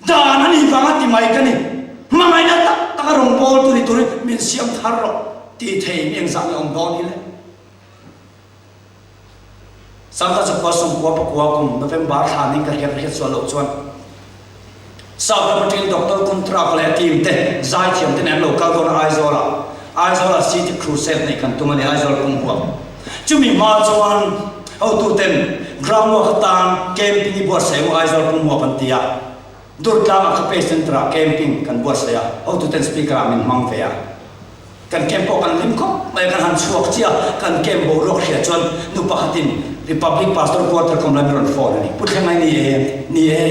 dan a nih vanga ti mai ka ni. Hmangaihna tak taka rawngbawltu ni turin min siam thar rawh tih thei mi engzah nge awm dawn hi le. Sangha chakua sawmkua pakua kum November thla ning ka hriat hriat sual loh chuan South ram atangin Doctor Contract leh a team te zaithiam te nen an lo kal dawn a Aizawl ah Aizawl ah City Crusade neih kan tum a ni Aizawl pum huam chumi hma chuan hotu ten ground work atan camping i buatsaih u Aizawl pum huap an ti a Durtlang ah Khape Centre ah camping kan buatsaih a hotu ten speaker ah min hmang ve a. Kan camp pawh kan hlim khawp mai a, kan han chhuak chiah a, kan camp boruak hria chuan nu pakhatin Republic Pastor Quarter kawm lai min rawn phone a ni. Pu Thlengai ni e, ni e,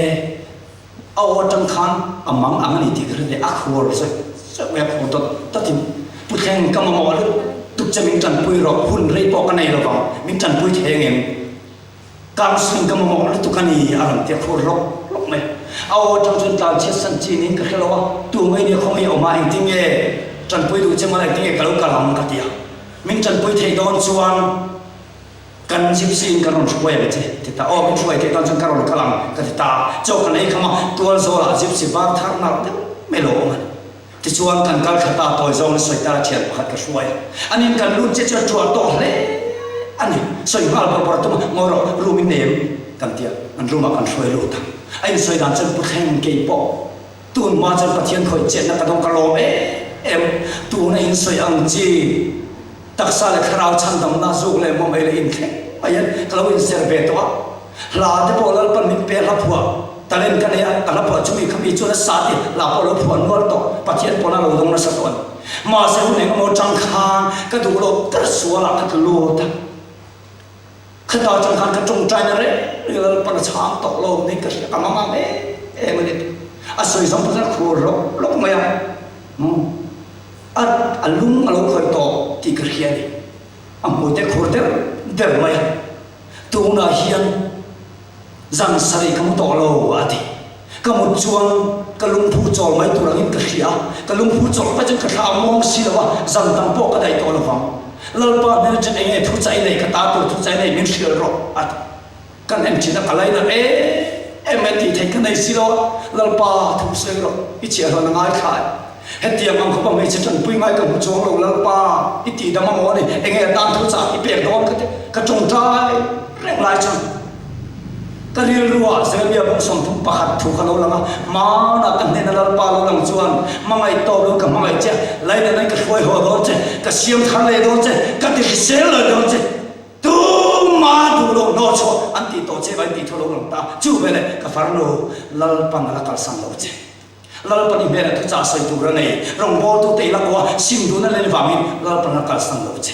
a aw atang khan a mang ang a ni tih ka hre ve, a khur zawih zawih mai a, khur dawt dawtin Pu Thleng ka mamawh lutuk che min tanpui rawh, hun rei pawh ka nei lovang, min tanpui thei angem? Counselling ka mamawh lutuk a ni a rawn ti a khur lawk lawk mai. A aw atang chuan tlan chhiat san chi niin ka hre lo a, tu mai nia khawngaih awm a engtin nge tanpui duh che mawla engtin nge ka lo kal ang ka ti a. Min tanpui theih dawn chuan kan gypsy in ka rawn hruai ang che ti ta, aw min hruai theih dawn chuan ka rawn kal ang ka ti ta a. Chaw kan ei kham a, tual zawlah gypsy var thar nalh deuh mai lo awm a ni. Tichuan kan kal thla ta tawi zawng in sawi ta thian pakhat ka hruai a, anin kan lut chiah chu a tuah tawh hle a ni. Sawi nghal bawrh bawrh a tum a, ngawi rawh room in nei em? kan ti a, an room ah kan hruai lut a. A insawi dan chuan Pu Thleng kei pawh tun hma chuan Pathian khawih chetna ka dawng ka lawm em em, tuna insawi ang chi taksa leh thlarau chhandamna zuk leh mawm ei leh inthleng mai hian ka lo inser ve tawh a. Hla te pawh Lalpan min pe hla phuah talent ka nei a, ka hla phuah chumi kha mi chuan a sa ti hla pawh a lo phuah nual tawh, Pathian pawn a lo dawng nasa tawh a ni. Mahse hun eng emaw chang khan ka duh loh ber sualah ka tlu lut a, khata chang khan ka tawngtaina reng reng Lalpan a chhang tawh lo niin ka hria, ka mangang em em a ni. A sawi zawng pawh chuan a khur lawk lawk mai a, a a lung a lo khawih tawh tih ka hria a ni. A hmui te khur der der mai a. Tunah hian Zan sarih ka mu tawh lo, a ti. Ka mut chuan ka lungphu chawl mai tur angin ka hria a, ka lungphu chawlh vek chuan ka thla a muang si lo a, zan dang pawh ka daih tawh lo vang. Lalpa hnena chuan eng nge thu chai nei, ka ta tur thu chai nei min hrilh rawh, a ti. Kan en thin a, ka lainat em em mai tih theih ka nei si lo a, Lalpa thu sawi rawh, i chiahhlawhna ngaithla e. Hetiang ang khawpa hmeichhe tanpui ngai ka hmu chuang lo, Lalpa i tihdam a maw a ni, enge a tan thu chah i pek dawn ka ti, ka tawngtai reng lai chuan ka rilruah Jeremia bawk 31 thu kha lo lang a, Hmanah ka hnena Lalpa lo lang chuan hmangaih tawp lo ka hmangaih che, lainatna in ka hruai haw dawn che, ka siam thar leh dawn che, ka ti hrisel leh dawn che. Tuma duh loh hnawh chhuah an tih tawh che vai tih thu lo lang ta, chu veleh ka farnu Lalpan a la kalsan lo che. Lalpan i hmel a thuchah sawi tur a nei, rawngbawltute i la ko a, sim duhna len vangin Lalpan a la kalsan lo che.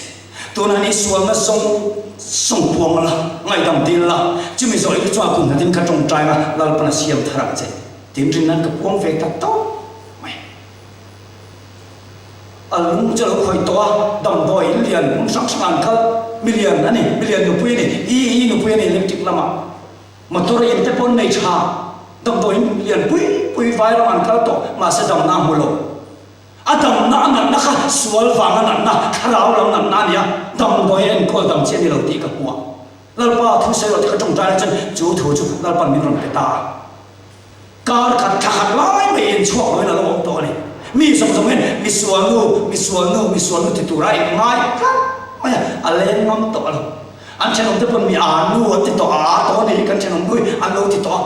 Tunah ni sualna zawng zawng puang la, ngaihdam dil la, chumi zawh i chuan kum hnatin ka tawngtai nga Lalpan a siam thar ang che. Tin rinnan ka puang ve ta tawp mai. A lung chu a lo khawih tawh a, damdawi in lian hmun hrang hrang ah an kal, milian a ni, milian nupui a ni, EE nupui a ni electric lamah motor in te pawh an nei tha, damdawi in lian pui pui vai ramah an kal tawh, mahse damna a hmu lo. A damna a natna kha sual vanga natna, thlarau lam natna a ni a, damdawi a enkawl dam chi a ni lo tih ka hmu a. Lalpa thu sawi rawh tih ka tawngtai lai chuan chu thu chu Lalpa'n min rawn pe ta a. Kar khat thla khat lai mai in chhuak loin a lo awm tawh a ni. Mi zawng zawng hian mi sual nu, mi sual nu, mi sual nu ti tura in ngai tlat mai a, a leng ngam tawh a lo. An thenawm te pawn mi aa nu an ti tawh a, aa tawh a ni kan thenawm nui an lo ti tawh a.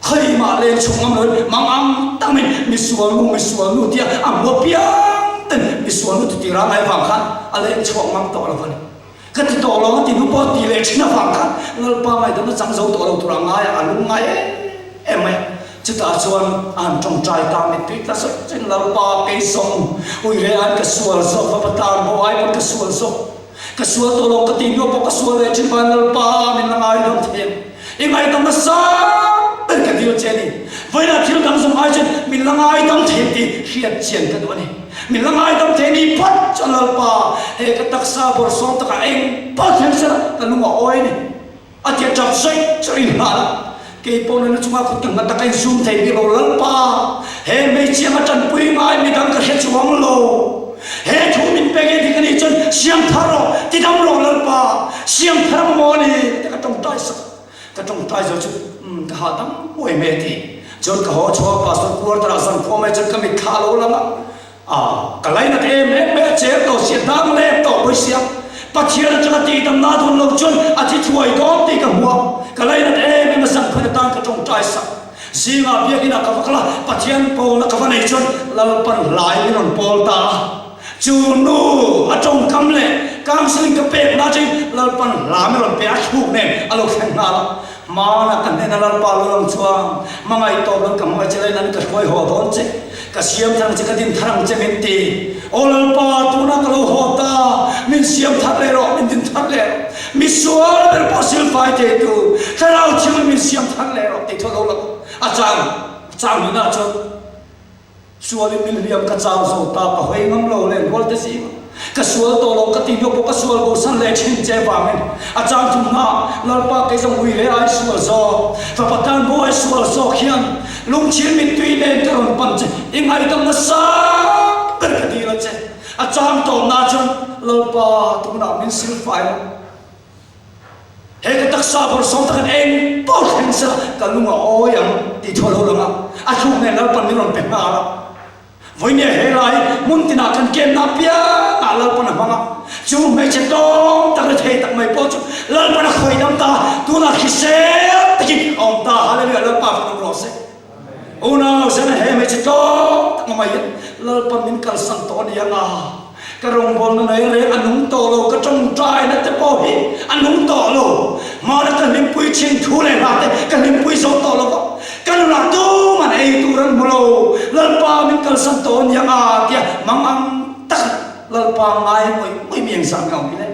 Khawi mah leng chhuak ngam loin mang ang tak mai mi sual nu, mi sual nu tia a hmu apiang ten mi sual nu ti tura ngai vang khan a leng chhuak ngam tawh lo a ni. Ka ti tawh lo a ti nu pawh ti leh thin avang khan Lalpa ngaihdamna chang zo tawh lo tur a ngai a, a lung ngai em em mai a. Chutah chuan a han tawngtai ta mittui tla zawih zawih in Lalpa kei zawng ui reh aiin ka sual zawk va Patlan bo ai pawn ka sual zawk ka sual tawh lo ka ti hnu pawh ka sual leh thin van Lalpa min la ngaidam thei ang i ngaihdamna sang ber ka dil che a ni vawiinah thil dang zawng ai chuan min la ngaidam thei ang tih hriat chian ka duh a ni. Min la ngaidam thei ni phawt chuan Lalpa, he ka taksa bawrhsawm takah eng pawh thleng sela ka lung a awi a ni. A ti a tap zawih zawih in nghal a. Kei pawh nuna chungah kut ka nghat a, ka inzum thei bik lo. Lalpa, he hmeichhia ka tanpui ngai midang ka hre chuang lo. He thu min pek e dik a nih chuan siam thar rawh, tidam rawh Lalpa, siam thar ang maw a ni ti ka tawngtai sak a. Ka tawngtai zo chu umm ka hahdam huai mai a ti. Chuan ka haw chhuak a, Pastor quarter ah zan khua mai chuan ka mitthla a lo lang a, ah ka lainat em em mai a, cher tawh si a, hnang lep tawh pawi sia, Pathian atanga tihdamna dawn lo chuan a thi thuai dawn tih ka hmu a, ka lainat em em a, zan khawn atan ka tawngtai sak. Zingah biakinah ka va kal a, Pathian pawlna ka va nei chuan Lalpan hlai min rawn pawl ta a. Chu nu a tawngkam leh counselling ka pek na atangin Lalpan hla min rawn pe a, thluk nen a lo thleng nghal a. Hmanah ka hnena Lalpa lo lang chuan hmangaih tawp lo ka hmangaih che lain an ka hruai haw dawn che, ka siam thar ang che, ka din thar ang che min ti. Aw Lalpa, tunah ka lo haw ta, min siam thar leh rawh, min din thar leh rawh. Mi sual ber pawh silfai theitu Thlarau Thianghlim min siam thar leh rawh tih thu a lo lang a. A chang chang nihna chuan. Sualin min hliam ka chau zo ta, ka hawi ngam lo leh rual te zing a. Ka sual tawh lo ka ti hnu pawh ka sual bosan leh thin che vangin a chang thum hna Lalpa kei zawng ui leh ai sual zawk, fapa tan bo ai sual zawk hian lungchhir mittui nen ka rawn pan che, i ngaihdam nasa ber ka dil a che. A chang tawhna chuan Lalpa tunah min silfai lo. He ka taksa bawrhsawm takin eng pawh thleng sela ka lung a awi ang tih thu a lo lang a, a thluk nen Lalpan min rawn pe nghal a. Vawinia he lai hmun tinah kan kenna apiangah Lalpan a hmang a, chu hmeichhe tlawm tak leh thei tak mai pawh chu Lalpan a khawi dam ta a, tunah hrisel takin a awm ta. Hallelujah Lalpa fak awm rawh se. Unau zena he hmeichhe tlawm tak mai hian Lalpan min kalsan tawh a ni ang a, ka rawngbawlna nei reng a nung tawh lo, ka tawngtaina te pawh hi a nung tawh lo, hmana ka hlimpui thin thu leh hla te ka hlimpui zo tawh lo va, ka nunah tuman ei tur an hmu lo, Lalpa min kalsan tawh a ni ang a tia mangang tak Lalpa ngai ngawih ngawih mi engzah nge awm hi le?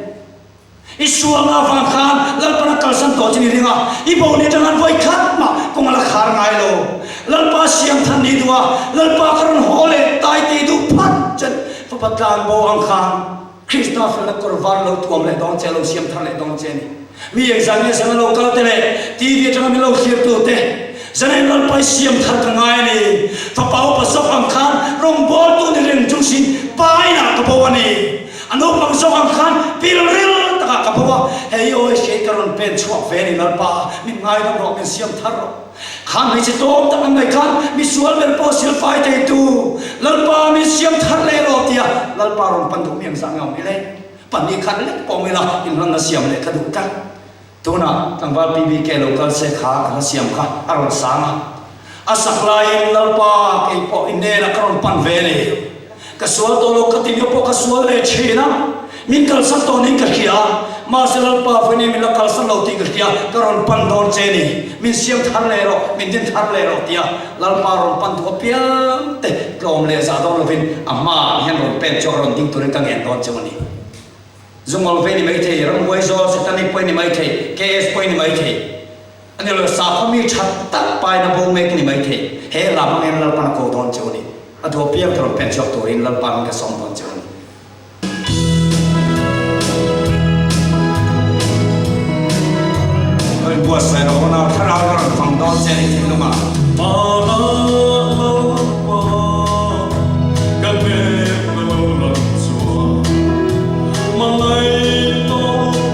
I sualna avang khan Lalpan a kalsan tawh chin i ring a, i bo ni atang vawi khat mah kawng a la khar ngai lo. Lalpa siam than ni duh a, Lalpa ka rawn haw leh tai tih duh phat chen fapa tlan bo ang khan. Krista felna kawr var lo tuam leh dawn che, lo siam thar leh dawn che a ni. Mi engzah nge zan a lo kal te leh TV atanga min lo thlir tu te, zan a Lalpa i siam thar ka ngai a ni. Fapa upa zawk ang khan rawngbawltu ni reng chung sin pa inah ka bo a ni. A naupang zawk ang khan pilril takah ka bo a, hei awi hriat ka rawn pen chhuak ve a ni Lalpa, min ngaidam rawh, min siam thar rawh. Kha hmeichhe tlawm tak an ngaih khan mi sual ber pawh silfai theitu Lalpa min siam thar leh rawh tia Lalpa rawn pan duh mi ang zah nge awm ila e. Pahnih khat lek pawh awm ila inhlanna siam leh ka duh tlat. Tunah tlangval PBK lo kal se kha ka hla siam kha a rawn sang a. A sak laiin Lalpa kei pawh i hnenah ka rawn pan ve a ni. Ka sual tawh lo ka ti lio pawh ka sual leh thin a, min kalsan tawh niin ka hria a, mahse Lalpa vawiin min la kalsan lo tih ka hria, ka rawn pan dawn che ni, min siam thar leh rawh, min din thar leh rawh tia Lalpa rawn pan duh apiang te tlawm leh zah dawn lovin a hmaah hian rawn pen chu a rawn ding turin ka ngen dawn cheu a ni. Zungawl ve ni maithei, ramhuai zawl, satanic pawh i ni maithei, KS pawh i ni maithei. A ni lo, sakhaw mi tha tak pain a bo mek ni maithei. He hla hmang hian Lalpan a ko dawn che u ni. A duh apiang te rawn pen chhuak turin Lalpa min ka sawm dawn che u ni. Lo inbuatsaih rawh u nau, thlarau in a rawn fang dawn che a ni thinlungah. Hmana Lalpa ka hnek lo lang chuan hmangaih tawh lo.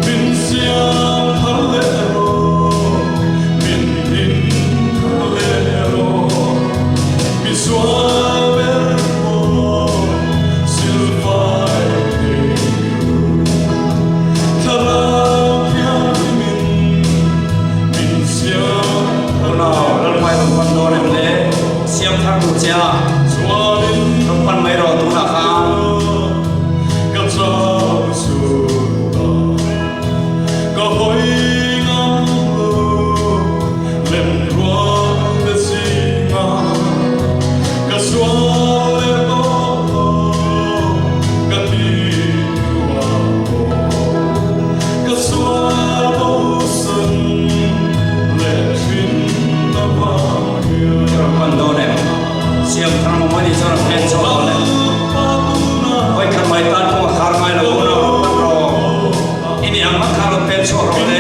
Min siam thar leh rawh, min din thar leh rawh, mi sual ber pawh silfai thei ru. Thlarau Thianghlimin min siam thar Unau, leh Lalpai rawn pan dawn em le? Siam thar duh che a, Chuanin rawn pan mai rawh tunah khan. Ka chau chhun ta, ka hawi ngam lo, lem rual te zinga ka sual leh tawh lo, ka ti hnuah pawh ka sual bosan leh thin avang hian. Ka rawn pan dawn em? Siam thar maw mai ni chuan a pen chhuak lo le. Vawikhat mai tan kawng a khar ngai lo unau rawn pan rawh. I nih ang ang kha rawn pen chhuak rawh le.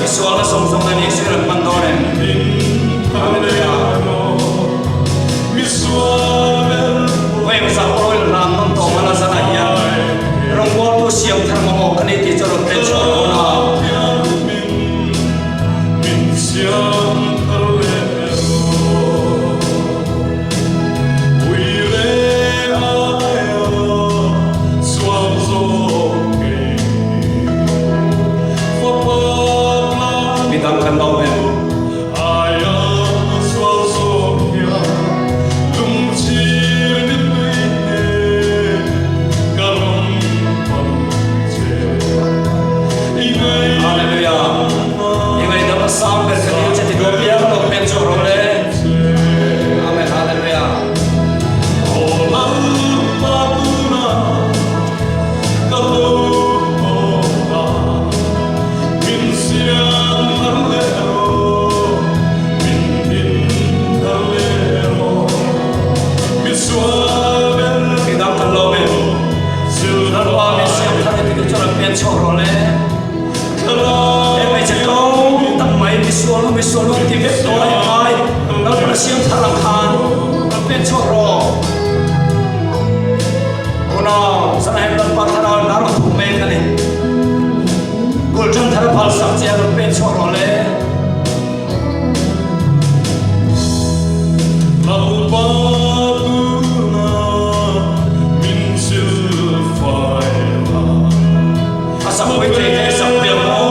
I sualna zawng zawng nen Isua rawn pan dawn em? Hallelujah. Vawi engzah pawh rawn hlan nawn tawh mana zanah hian rawngbawltu siam thar mamawh ka ni tih chu rawn pen chhuak rawh unau. Midang kan lo em? Hallelujah. I ngaihdam a sang ber ka dil che ti duh piang lo pen chu rawh le. Amen. Hallelujah. Midang kan lawm em? Lalpa min siam thar ti duh chuan an pen chhuak rawh le. He hmeichhe tlawm tak mai misual nu misual nu ti vek tawh a i ngai. Lalpan a siam thar ang khan rawn pen chhuak rawh. Unau, Zanahem Lalpa thlarau in a rawn thuk mek a ni. Kul ṭan thar a phal sak che a rawn pen chhuak rawh le. Lalpa tuna min silfai la. A sak pui thei te sak piang maw?